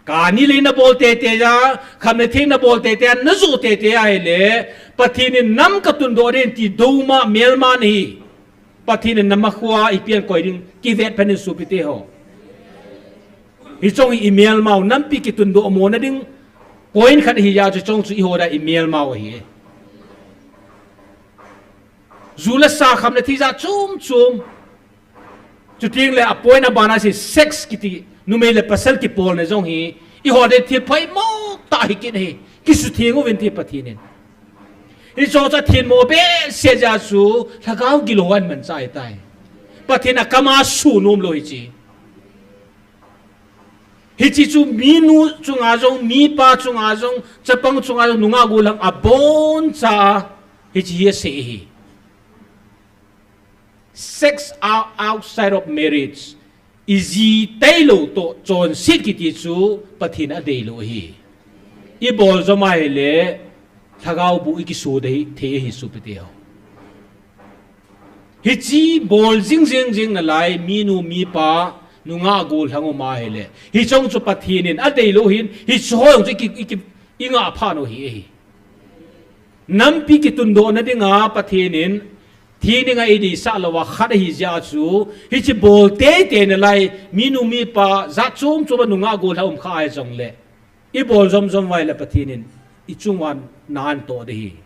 Kani lei nabol teitei a, khamna thei nabol teitei a, najou teitei a ahile, Pathen in nam katundoh ding ti douma melma nahi. Pathen in nama khoa ipi ahin koi ding, kivet phat in sopi te ho. Hiche jong hi imelmau, nampi kitundoh mo na ding, point khat ahi jeh chu hiche jong chu eiho dia imelmau ahi. Ju le sa kham le thi jat chom chom. Chuteng le a point a bana si sex kiti, numei le pasal kipolna jong hi, eiho deitah thil phaimo tah hi kit ahi, kisutheng uvin ti Pathen in. Hiche chu athenmo behseh jeh chu, lhagao gilou a amanchah ahitai. Pathen a kam a sunom lou hiche. Hiche chu minu chunga jong, mipa chunga jong, chapang chunga jong, nungah gollhang aboncha hiche hi asei ahi. Sex out-, outside of marriage. Iji tailou toh chonset kiti chu Pathen in adeilou ahi. Ibol jom ahile, lhagao bu ikiso ding thei ahi sopite ho. Hiche bol jing jing jing nalai, minu mipa, nungah gollhang um ahile, hiche jong chu Pathen in adeilou ahin, hiche ho jong chu iki, iki, ingah phat u ahi, ahi. Nampi kitundohna dinga Pathen in, thi dinga eideisah louva khat ahi jeh chu, hiche bol teitei nalai, minu mipa, jat chom chom a nungah gollhang um kha ahi jongle, ibol jom jom uva ahile Pathen in, ichung uva na atoh ding ahi.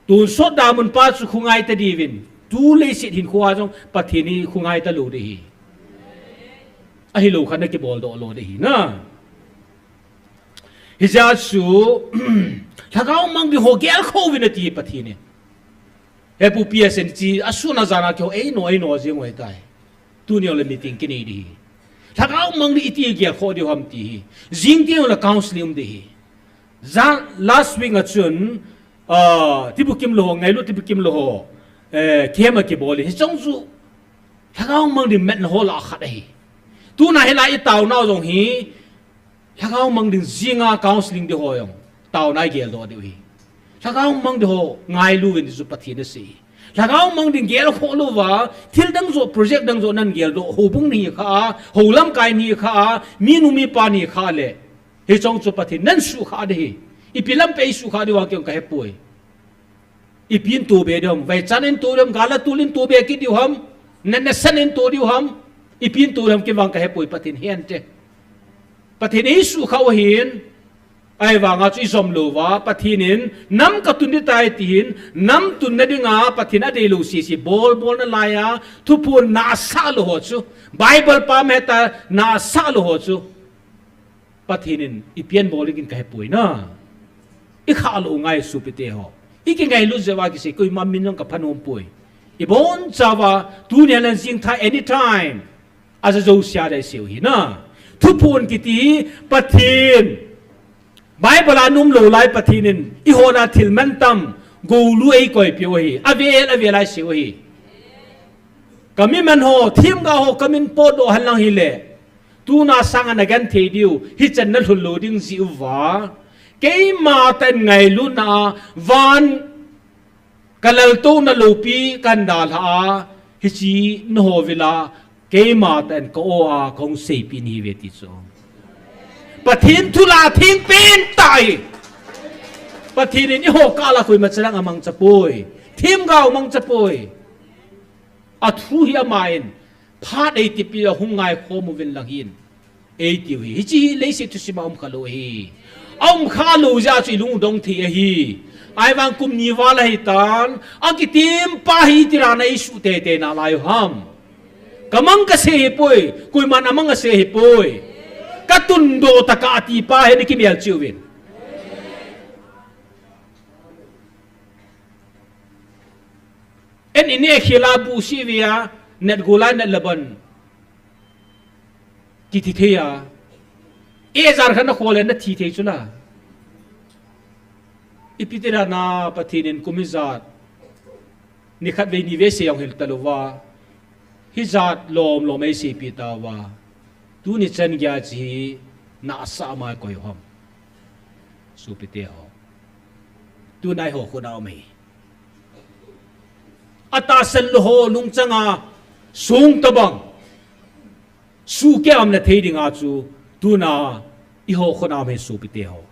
Tonsot damun pa chu khongai ta diuvin, tu leiset hinkho a jong Pathen hi khongai talou ding ahi. Ahilou khat nakibol doh lou ding ahi na. Hijeh chu, lhagao mang ding ho gelkhoh uvin ati Pathen in. He pu P S N chi, asun ajan a keiho eino, eino jing u ahitai. Tuni jongle meeting kinei ding ahi. Lhagao mang ding iti gelkhoh diu ham ti hi. Jing teng le counseling um ding ahi. Jan last week a chun, ah, tibukim lou ho, ngailut tibukim lou ho, eh, camp akibol in. Hiche jong chu, lhagao mang ding metna ho lah a khat ahi. Tuna hilai itaonau jong hi, lhagao mang ding jinga counseling ding ho jong, taona igeldoh diu ahi. Lhagao mang ding ho ngailu uvin ti chu Pathen in asei. Lhagao mang ding gelkhoh louva, thil dang joh, project dang joh nageldoh, houbung ni kha, hou lamkai ni kha, minu mipa ni kha le. Hiche jong chu Pathen in nasuhkhah ding ahi. Ipi lampi a isuhkhah diu vang kei jong kahepoi. Ipi in tobe diu ham, vaichan in to diu ham, gal a tul in tobe kit diu ham, natna san in to diu ham, ipi in to diu ham kei vang kahepoi, Pathen in ahe te. Pathen in eisuhkhah u ahin, ahivanga chu ijom louva, Pathen in nam katun ding tai tin, nam tunna dinga, Pathen in adeilou sese, bol bol nalai a, thuphon na asah lou ho chu, Bible pam heta na asah lou ho chu. Pathen in ipi abol ding in kahepoi na. Ikhah lou ngai sopite ho. Ikingailut jeh uva kisei, koima min jong kaphanom poi. Ibonchauva, tunia le jingthai anytime. Aja jousea ding isei u ahi na. Thuphon kiti hi Pathen. Bible a um lou lai Pathen in, eiho lah a thil mantam, goulu eikoipeh u ahi. Avel, avel a isei u ahi. Kami man ho, themgao ho, kamin potdoh henlang hile. Tuna sanga nagenthei diu, hichan nalhun lou ding jeh uva. Keima tah in ngailutna a, van kalaltouna loupi kahin dalha a, hiche nangho vela, keima tah in ka o a, kahung seipeh nahiuve ti chu. Pathen thu lah a theng pen tah ahi. Pathen in eiho kah lah a koima chalang amangcha poi. Themgao mangcha poi. Athu hi aman, phat eitipeh a hung ngaikhom uvin lang hin. Eitiu ahi. Hiche hi leiset thusim a umkha lou ahi. Aumkha lou jeh a chu ilung dong thei ahi. Ahivang kum ni val ahitan, akitem pa hi itih dan a eisuh teitei nalai u ham. Kamang kasei ahipoi, koiman amang asei ahipoi. Katundoh tah a ati pa hi nakimelchih uvin. En ine khela bu si via, net gola net laban. Kiti thei a. E jar khan na khole na thi thei chula. Ipi tira na Pathen in kum ijat. Nikhat vei ni vei sei jong hil talouva. Hijat lom lom eiseipeh tauva. Tuni chan geiya hiche hi na asah ma koi u ham. Sopite ho. Tuna eiho khut a um ahi. Atahsan lou ho lungchang a song tabang. Suhkeh a umna thei dinga chu tuna eiho khut a um ahi sopite ho.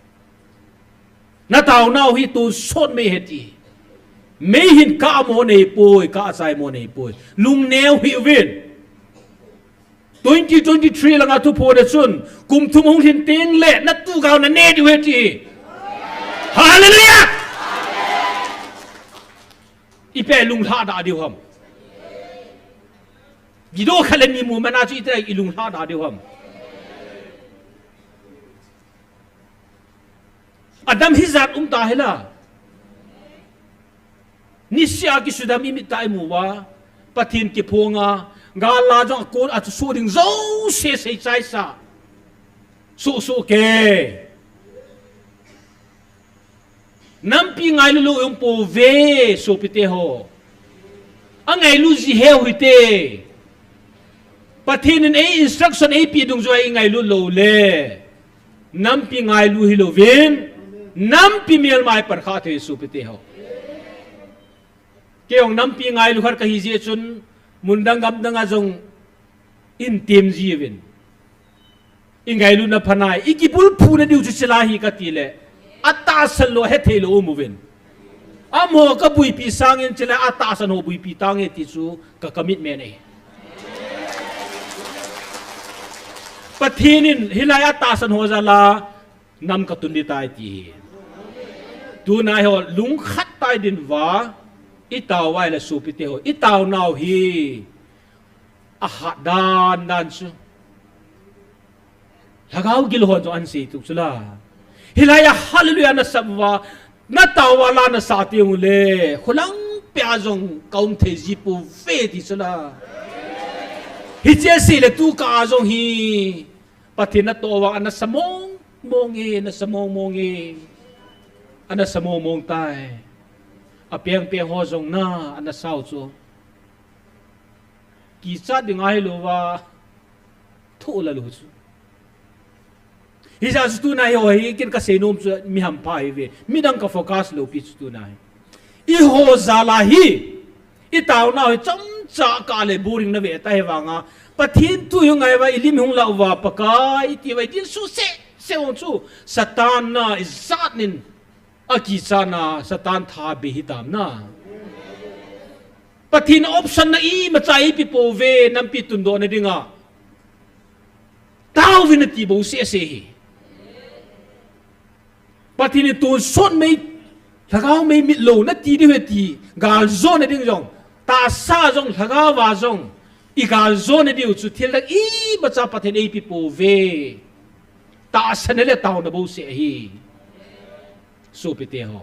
Na taonau hi tonsot mei ahi ti. Mei hin kah mo nei poi, kah chai mo nei poi. Lungneo hih uvin. Twenty twenty-three langa thuphon a chun, kum thum hung lhin teng le, na tuhgao na ne diu ahi ti. Hallelujah! Ipi a ilunglhah dah diu ham? Gidoh khat le ni mu mana chu itia ilunglhah dah diu ham? Adam hijat um ta hila. Niseh a kisudam imit a imu uva, Pathen kiphong a, gal la jong akon a chu soh ding jouse seichaisa. Soh soh kei. Nampi ngailu lou um pouve, sopite ho. Angailu ji heu hite. Pathen in ei instruction eipeh dungjuia ingailut lou le, nampi ngailu hilouvin, nampi melma ipan kha thei, sopite ho. Kei jong nampi ngailu khat kahi jeh chun, mun dang gam dang a jong in tem jiuvin. Ingailutna phanai, ikibulphuna diu chu chilai hi kati le, atahsan lou, hethei lou um uvin. Amaho kabuipi sangin chilai atahsan ho buipi tange ti chu ka commitment ahi. Pathen in hilai atahsan ho jal a nam katun ding tai ti hi. Tuna eiho lungkhat tai ding uva, itao uva ahile sopite ho, itaonau hi ahat dan dan chu. Lhagao gilhon jong ahin sei tuk chula. Hilai a hallelujah nasap uva, natao uva la nasah teng ule, khulang pia jong kaum thei ji pouve ti chula. Hiche sei le tu ka jong hi, Pathen natoh uva anasa mong mong e, nasa mong mong e. Anasa mong mong tai. Apeng peng ho jong na, anasau chu. Kichat ding ahi louva, thoh la lou chu. Hijeh chu tuna hi ho hi, ken kasei nom chu mi hampha ahiuve. Midang ka focus lou pi chu tuna hi. Eiho jal a hi, itaonau hi chomcha kah le boring nave ta hi vanga. Pathen thu hi ngai uva, ilim hung la uva, Pakai iti uva, idin su se, se ong chu. Satan na ijat nin. Akichat na, Satan tha be hitam na. Pathen option na imacha eipeh pouve, nampi tundoh na dinga. Taovin nati bou sese hi. Pathen in tonsot mei, lhagao mei mitlou nati diu ahi ti, galjona ding jong, tahsa jong, lhagao va jong, igaljona diu chu thil dang imacha Pathen eipeh pouve. Tahsan le taona bou se ahi. Sopite ho.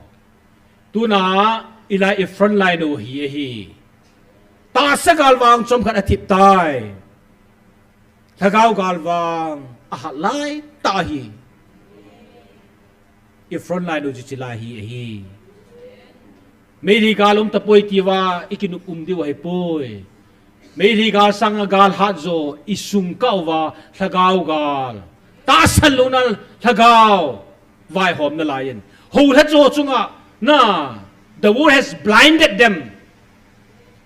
Tuna, ilai i front line u hi ahi. Tahsa gal vang chomkhat athip tai. Lhagao gal vang ahat lai tah hi. I front line u chu chilai hi ahi. Meitei gal um tapoi tia ikinop um diu ahipoi. Meitei gal sanga gal hat jo isung kah uva lhagao gal. Tahsan louna lhagao. Vaihomna laiyin. Houlhacha chunga, na, the world has blinded them.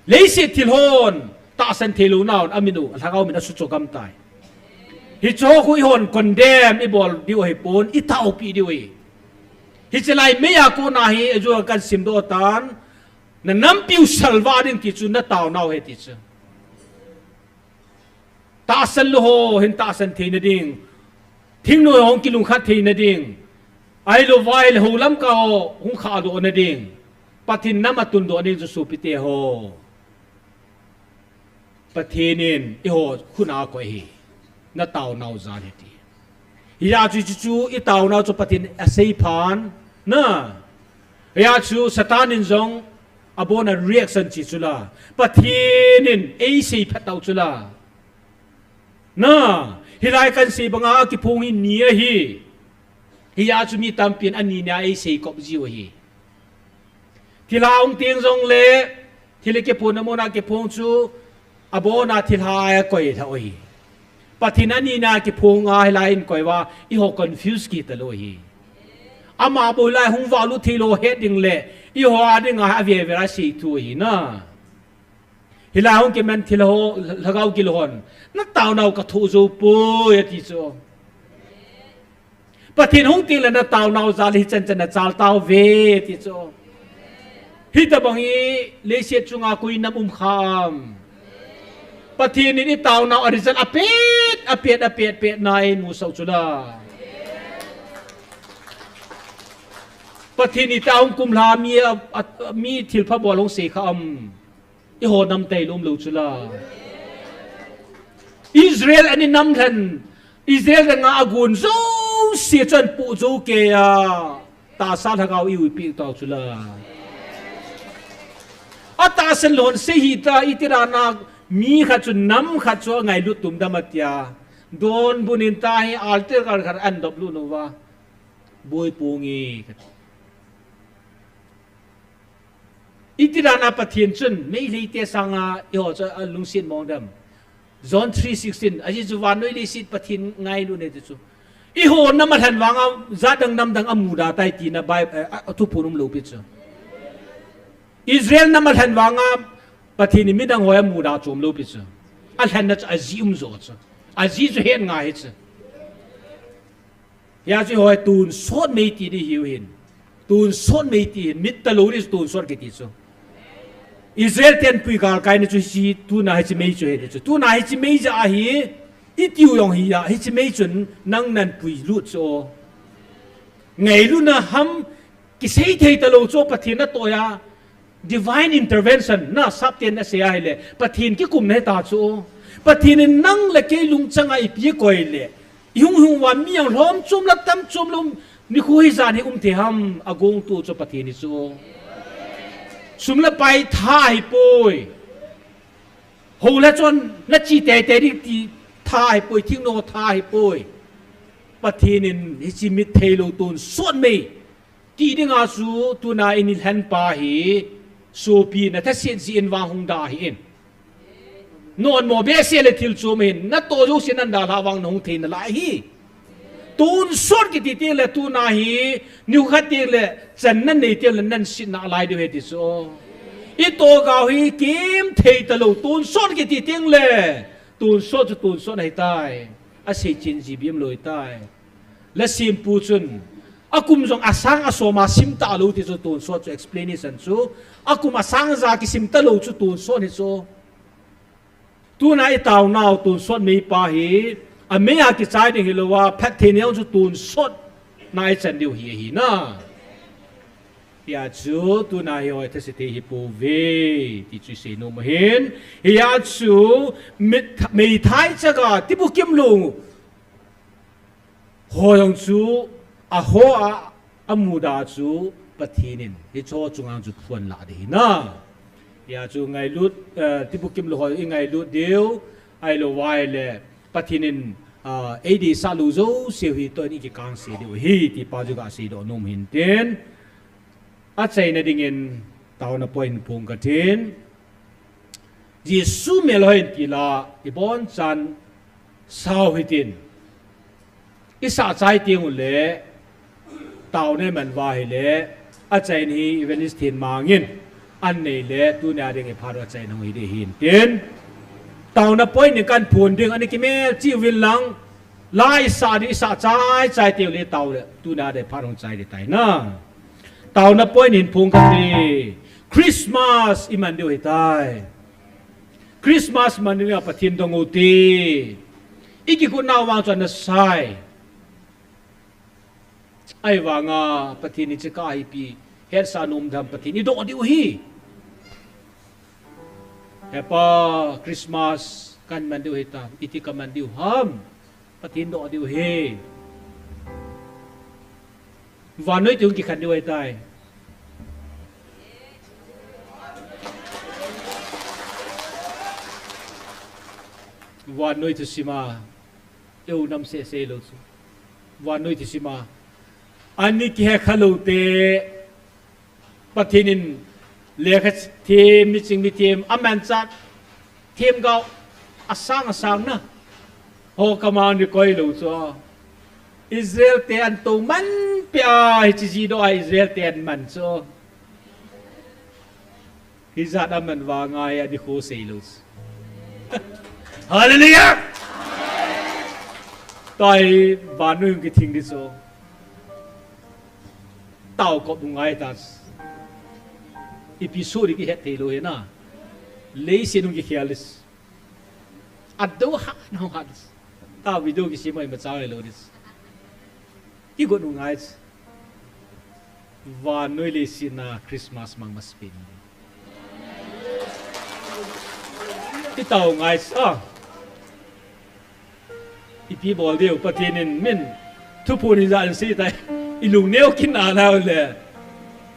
Leiset thil hon, tahsan thei louna un, amin u, alhagao min asuchogam tai. Hicheho khu eihon condemn ibol diu ahipon, itaopi diu ahi. Hiche lai meiya kona hi, ajo kahin simdoh tan, na nampiu salvah ding ti chu, nataonau ahi ti chu. Tahsan lou ho hin tahsan theina ding. Thingnoi ho hung kilungkhat theina ding. Ahilou vai le houlamkai ho hung khahdoh na ding. Pathen nam atundoh ding chu sopite ho. Pathen in eiho khutna akoi ahi. Nataonau jal ahi ti. Hijeh chun chuchu itaonau chu Pathen in aseiphan. Na. Hijeh chun Satan in jong abona reaction chu chula. Pathen in eiseiphat tau chula. Na, hilai kahin sei banga akiphong hi ni ahi. Hijeh chun mi tampin ani nia eiseikop jiu ahi. Thilha hung teng jongle, thilha kiphonna muna kiphong chu, abona thilha a koilha u ahi. Pathen ani nia kiphong a hilai in koi uva, eiho confuse kit talou ahi. Ama bou hilai hung valut theilou het ding le, eiho a dinga avevela seithu ahi na. Hilai hung kiman thilha ho, lhagao gilhon. Nataonau kathoh jou poi ati chu. Pathen hung tengle nataonau jal hichan chan nachal tauve ati chu. Hitobang hi leiset chunga koi nam um kham. Pathen in itaonau a result apet, apet, apet, pet na eimusah u chula. Pathen ita hung kumlha mi, a, a, mi thilpha bol hung sei kha am. Eiho nam tei lom lou chu la. Israel ani nam lhen. Israel dang a agun jouse chun pu jo ke a. Tahsa lhagao i uipi tau chu la. Atahsan lon sei hita iti dana mi khat chu nam khat chu angailut tum dam atia. Donbut in tahi altar khat khat an dop lut uva. Boi pu nge khat. Iti dana Pathen chun, Meitei te sanga, eiho chu alungset mong dam. John three sixteen, ajeh chu vannoi leiset Pathen ngailu ne ti chu. Eiho nam alhen vanga, jat dang nam dang amuda tai tina Bi-, eh, a, a thuphon um lou pi chu. Israel nam alhen vanga, Pathen in midang ho amuda chom lou pi chu. Alhenna chu ajeh um jo chu. Ajeh chu het ngai hi chu. Hia chu hoi tonsot mei ti di hiu hin. Tonsot mei ti hin. Mit talou di tonsot kiti chu. Israel ten pui galkai ni chu hiche tuna hiche mei chu he di chu. Tuna hiche mei ja ahi. Itiu jong hi a. Hiche mei chun nang nan pui lut chu. Ngailutna ham kisei thei talou chu Pathen natoh a. Divine intervention, na sapten na sei ahile, Pathen kikumna hita chu. Pathen in nang le kei lungchang a ipi koi le. Ihung hung uva mi ang lhom chom la tam chom lou, nikho hi jan hi um thei ham, agong tu chu Pathen hi chu. Sum le pai tha hi poi. Ho le chon na chi tei tei di ti tha hi poi, thing no tha hi poi. Pathen in hiche mit thei lou tonsot mei. Ti dinga chu tuna in i lhen pa hi, sopi na thase jin vang hung da hi in. Non mo behseh le thil chom hin, natoh jouse nan dalha vang nahung thei nalai hi. Tonsot kiti teng le tuna hi, nikhat teng le, chan nanei teng le, nan sit nalai diu ahi ti chu. I tohgao hi, kim thei talou, tonsot kiti teng le, tonsot chu tonsot ahi tai. Asei chin ji bim lou ahi tai. Lhasim pu chun, akum jong asang asom a sim talou ti chu tonsot chu explanation chu, akum asang ja kisim talou chu tonsot hi chu. Tuna i taonau tonsot mei pa hi, amei a kichai ding hilou a, phatthei neo chu tonsot na i chan diu hi, ahi na. Hia chu, tuna hi hoi thase thei hi pouve, ti chu i sei nom ahin. Hia chu, mit, meithai chaga, tibukim lou. Ho jong chu, a ho a, amuda chu, Pathen in, hicho chunga chu phuan la di hi na. Hia chu ngailut, eh, tibukim lou ho i ngailut diu, ahilou vai le, Pathen in, ah, ei deisah lou jouse hi toh in i kikang se diu hi, ti pa chu ka sei doh nom hin tin. Achaina dingin taona point hin phong katin. Jesu melhoi in tila, ibonchan sao hitin. Isah chai teng ule, taona iman uva ahile, achaina hi evangelist thenmang in, an nei le, tunia ding iphat u achaina hung hi di hin tin. Taona point in kahin phong ding, ani kimel cheh uvin lang, la isah di isah chai chai teng ule, tao le, tunia ding phat hung chai di tai na. Taona point hin phong kati. Christmas iman diu ahitai. Christmas man diu a Pathen dong u ti. I kikhut nau vang chu ana sai. Ahivanga Pathen hiche kahi pi. Hetsah nom dam Pathen i doh diu ahi. He Pa, Christmas kaman diu ahitai. Iti kaman diu ham. Pathen doh diu ahi. Vannoi toh kikhen diu ahitai. Vannoi thusim a, eu nam seh sei lou chu. Vannoi thusim a, ani kihe kha lou te, Pathen in lekha them, miching mithem, amanchah themgao asang asang na. Ho kaman ni koi lou chu. Israel te an tou man pia hiche ji doh a Israel te an man chu. Hijat a man vang a hi ani kho sei lou chu. Hallelujah! Tua hi vannoi hung kithing di chu. Tao kop hung ngai ta. Ipi soh di kihet thei lou hi na. Leiset hung kikhel di. Ado ha, no ha di. Tao video kisem mai ma chang lou di. Kigot hung ngai. Vannoi leiset a Christmas mang masapen. Itao ngai sa. Ipi bol diu Pathen in min thuphon ijat in sei tai. Ilung neo kit na nau le.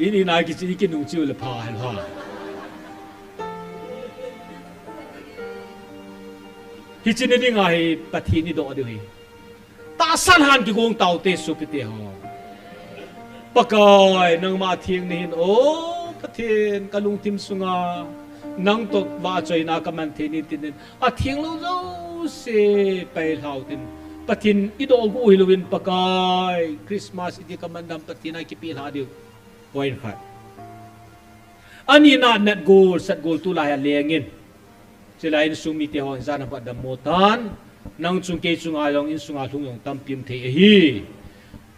Ini na kichi ikinung chiu le pha hel ha. Hichi ni ding ahi Pathen idoh diu hi. Tahsan han kigong taute sopite ho. Pakai, nangma atheng nahin, o Pathen, kalungthim sunga nang toh vahchoina kaman thei ni tin in, atheng lou jouse pailhau tin. Pathen idoh gu hilou in Pakai, Christmas iti kaman dam Pathen a kipelha diu. Point khat. Ani na natgol, satgol tulai a lengin. Chulai insung mite ho, jan a pat dammo tan. Nang chung kei chunga jong, insunga lhung jong tampi um thei ahi.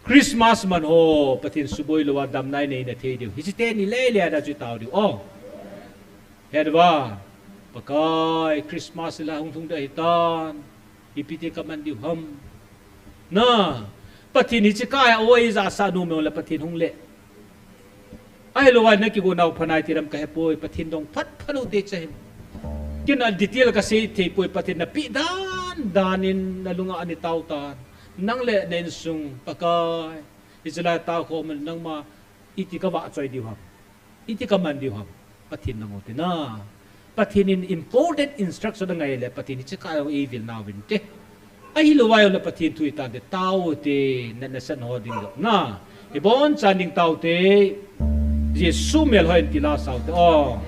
Christmas man ho, Pathen suboi louva damna inei na thei diu. Hichi teni leile a da chu tao diu. O. Hetva. Pakai, Christmas la hung lhung ding ahitan. Ipi ti kaman diu ham. Na, Pathen hichi kah a oi ja sa nu me le Pathen hung le. Ahilou va na kigo nau phanai ti ram kahe poi, Pathen dong phat phat u te chahin. Kina detail kasei thei poi, Pathen na pi dan dan in na lunga ani tao tan. Nang le na insung Pakai. Hichi lai tao khom nangma iti kavahchoi diu ham. Iti kaman diu ham. Pathen nang u te na. Pathen in important instruction angai le Pathen hichi kah a eivil nau vin te. Ahilou va le Pathen thu itan te tao te na na san ho ding lo na. Ibon chan ding tao te. Jesu mel hoi in ti la sao te. O.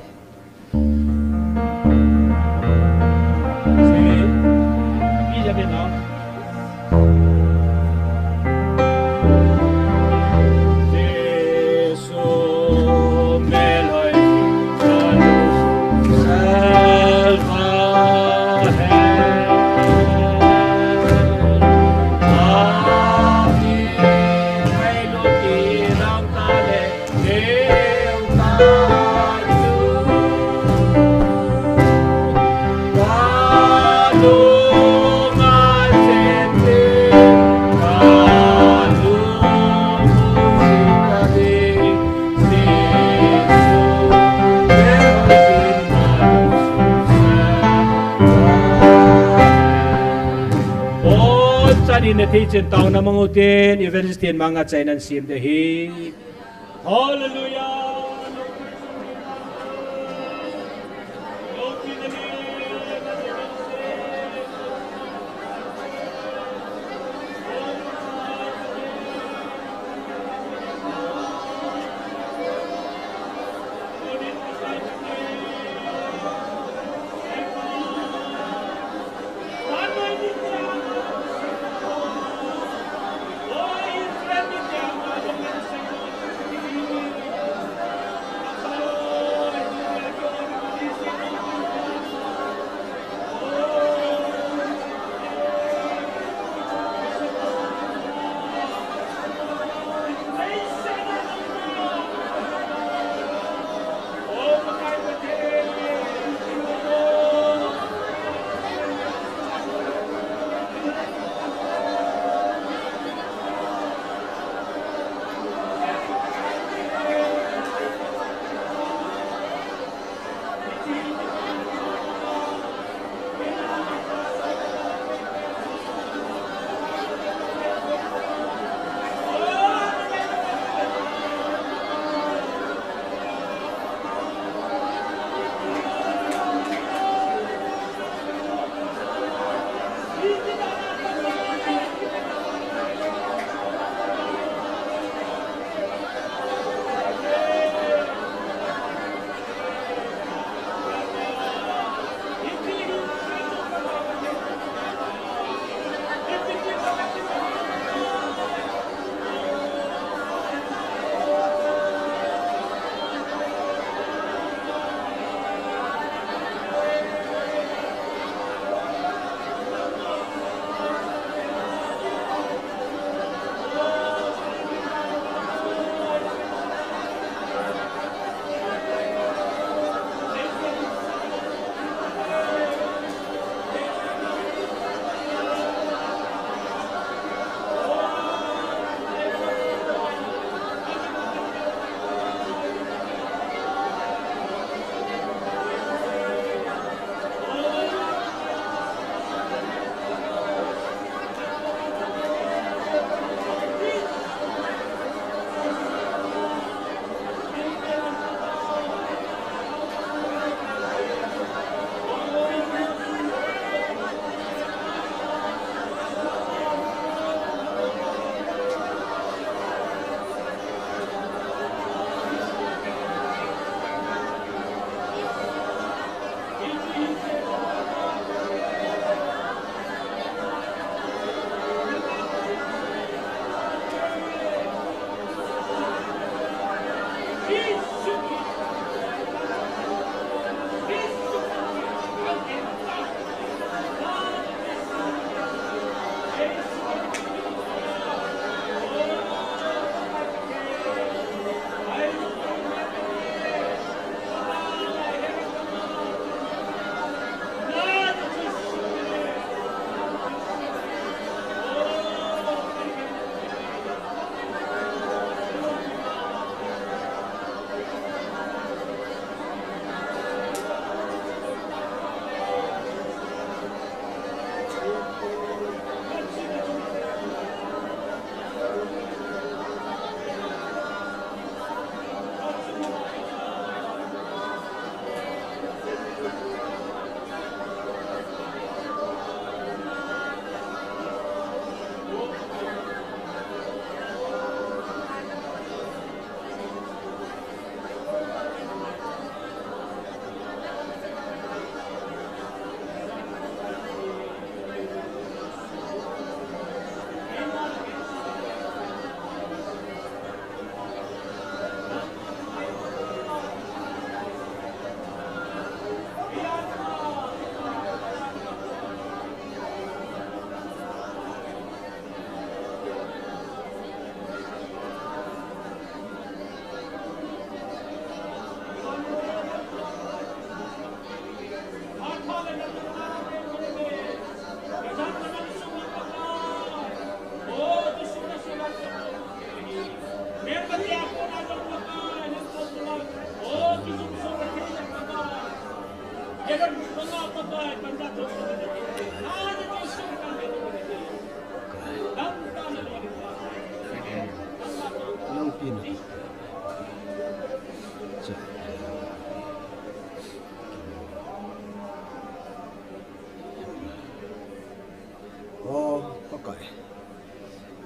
Chani na thei chen tao na mang u ten, evangelist ten manga chai nan sim de hi. Hallelujah.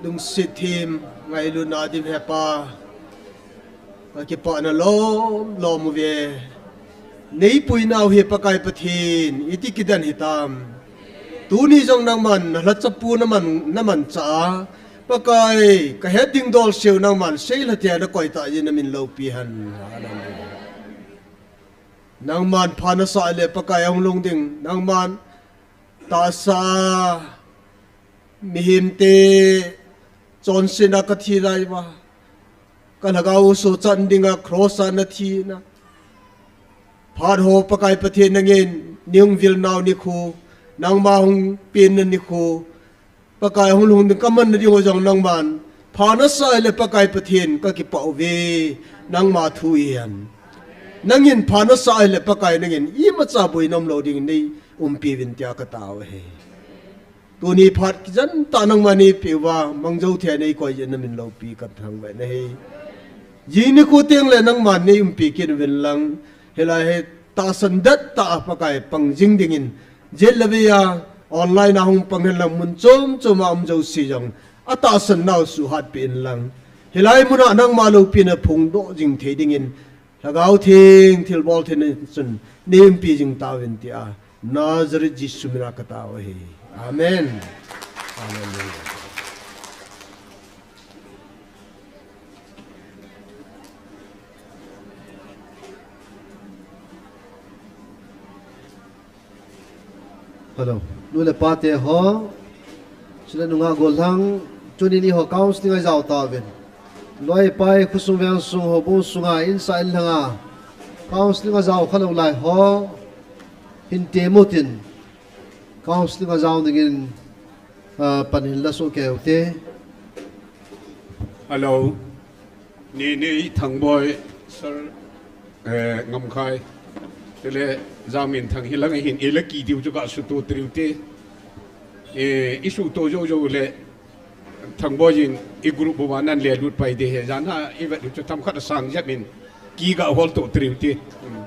Lungset them ngailutna dim hepa, kakipah na lom lom uve. Neipuinau hi Pakai Pathen, iti kidan hitam. Tuni jong nangman nalhachapu naman, namanchah a, Pakai, kahet ding dol seu nangman seilha thei a nakoi tah jeh in namin loupi hen. Hallelujah. Nangman pha nasah le Pakai ahung lhung ding, nangman tahsa mihemte chonsetna kathi lai uva, kalhagao sochat dinga cross a nathina. Phat ho Pakai Pathen nangin, neihung vilnau nikho, nangma hung penna nikho, Pakai hung lhung ding kamanna ding ho jong nangman pha nasah le Pakai Pathen kakipah uve, nangma thu hihen. Nangin pha nasah le Pakai nangin imacha boina umlou ding neiumpi uvin tia katao ahi. Tuni phat kijen tah nangman neipeh uva, mangjou thei a neikoi jeh in namin loupi kathangvah nahi. Jing nikho tengle nangman neiumpi kit uvin lang, hilai hi tahsan dettah a Pakai pang jing dingin, jet le vei a online a hung pang hen lang mun chom chom a um jouse jong, atahsan nau suhatpeh in lang, hilai muna nangma loupina phongdoh jing thei dingin, Lhagao Theng thilbol thei in chun neiumpi jing tauvin tia Nazareth Jesu mina katao ahi. Amen. Hallelujah. Hello. Nu le pate ho, chule nungah gollhang, tuni ni ho counseling a ijao tauvin. Loipai khosung vengsung houbung sunga insah inlhanga counseling a jao khalou lai ho, hin temmu tin, counseling a jao dingin, ah, pan hin lasoh kei ute. Hello. Ni, ni Thangboi, sir, eh, Ngamkhai. Chule Jangminthang hilang hin ila kidiu chu kasuto triu te. Eh, isuto jou jou le Thangboi in i group uva nan lelut pai ding ahi. Jan a ivet u chu themkhat asang jep in kiga holto triu te. Hmm.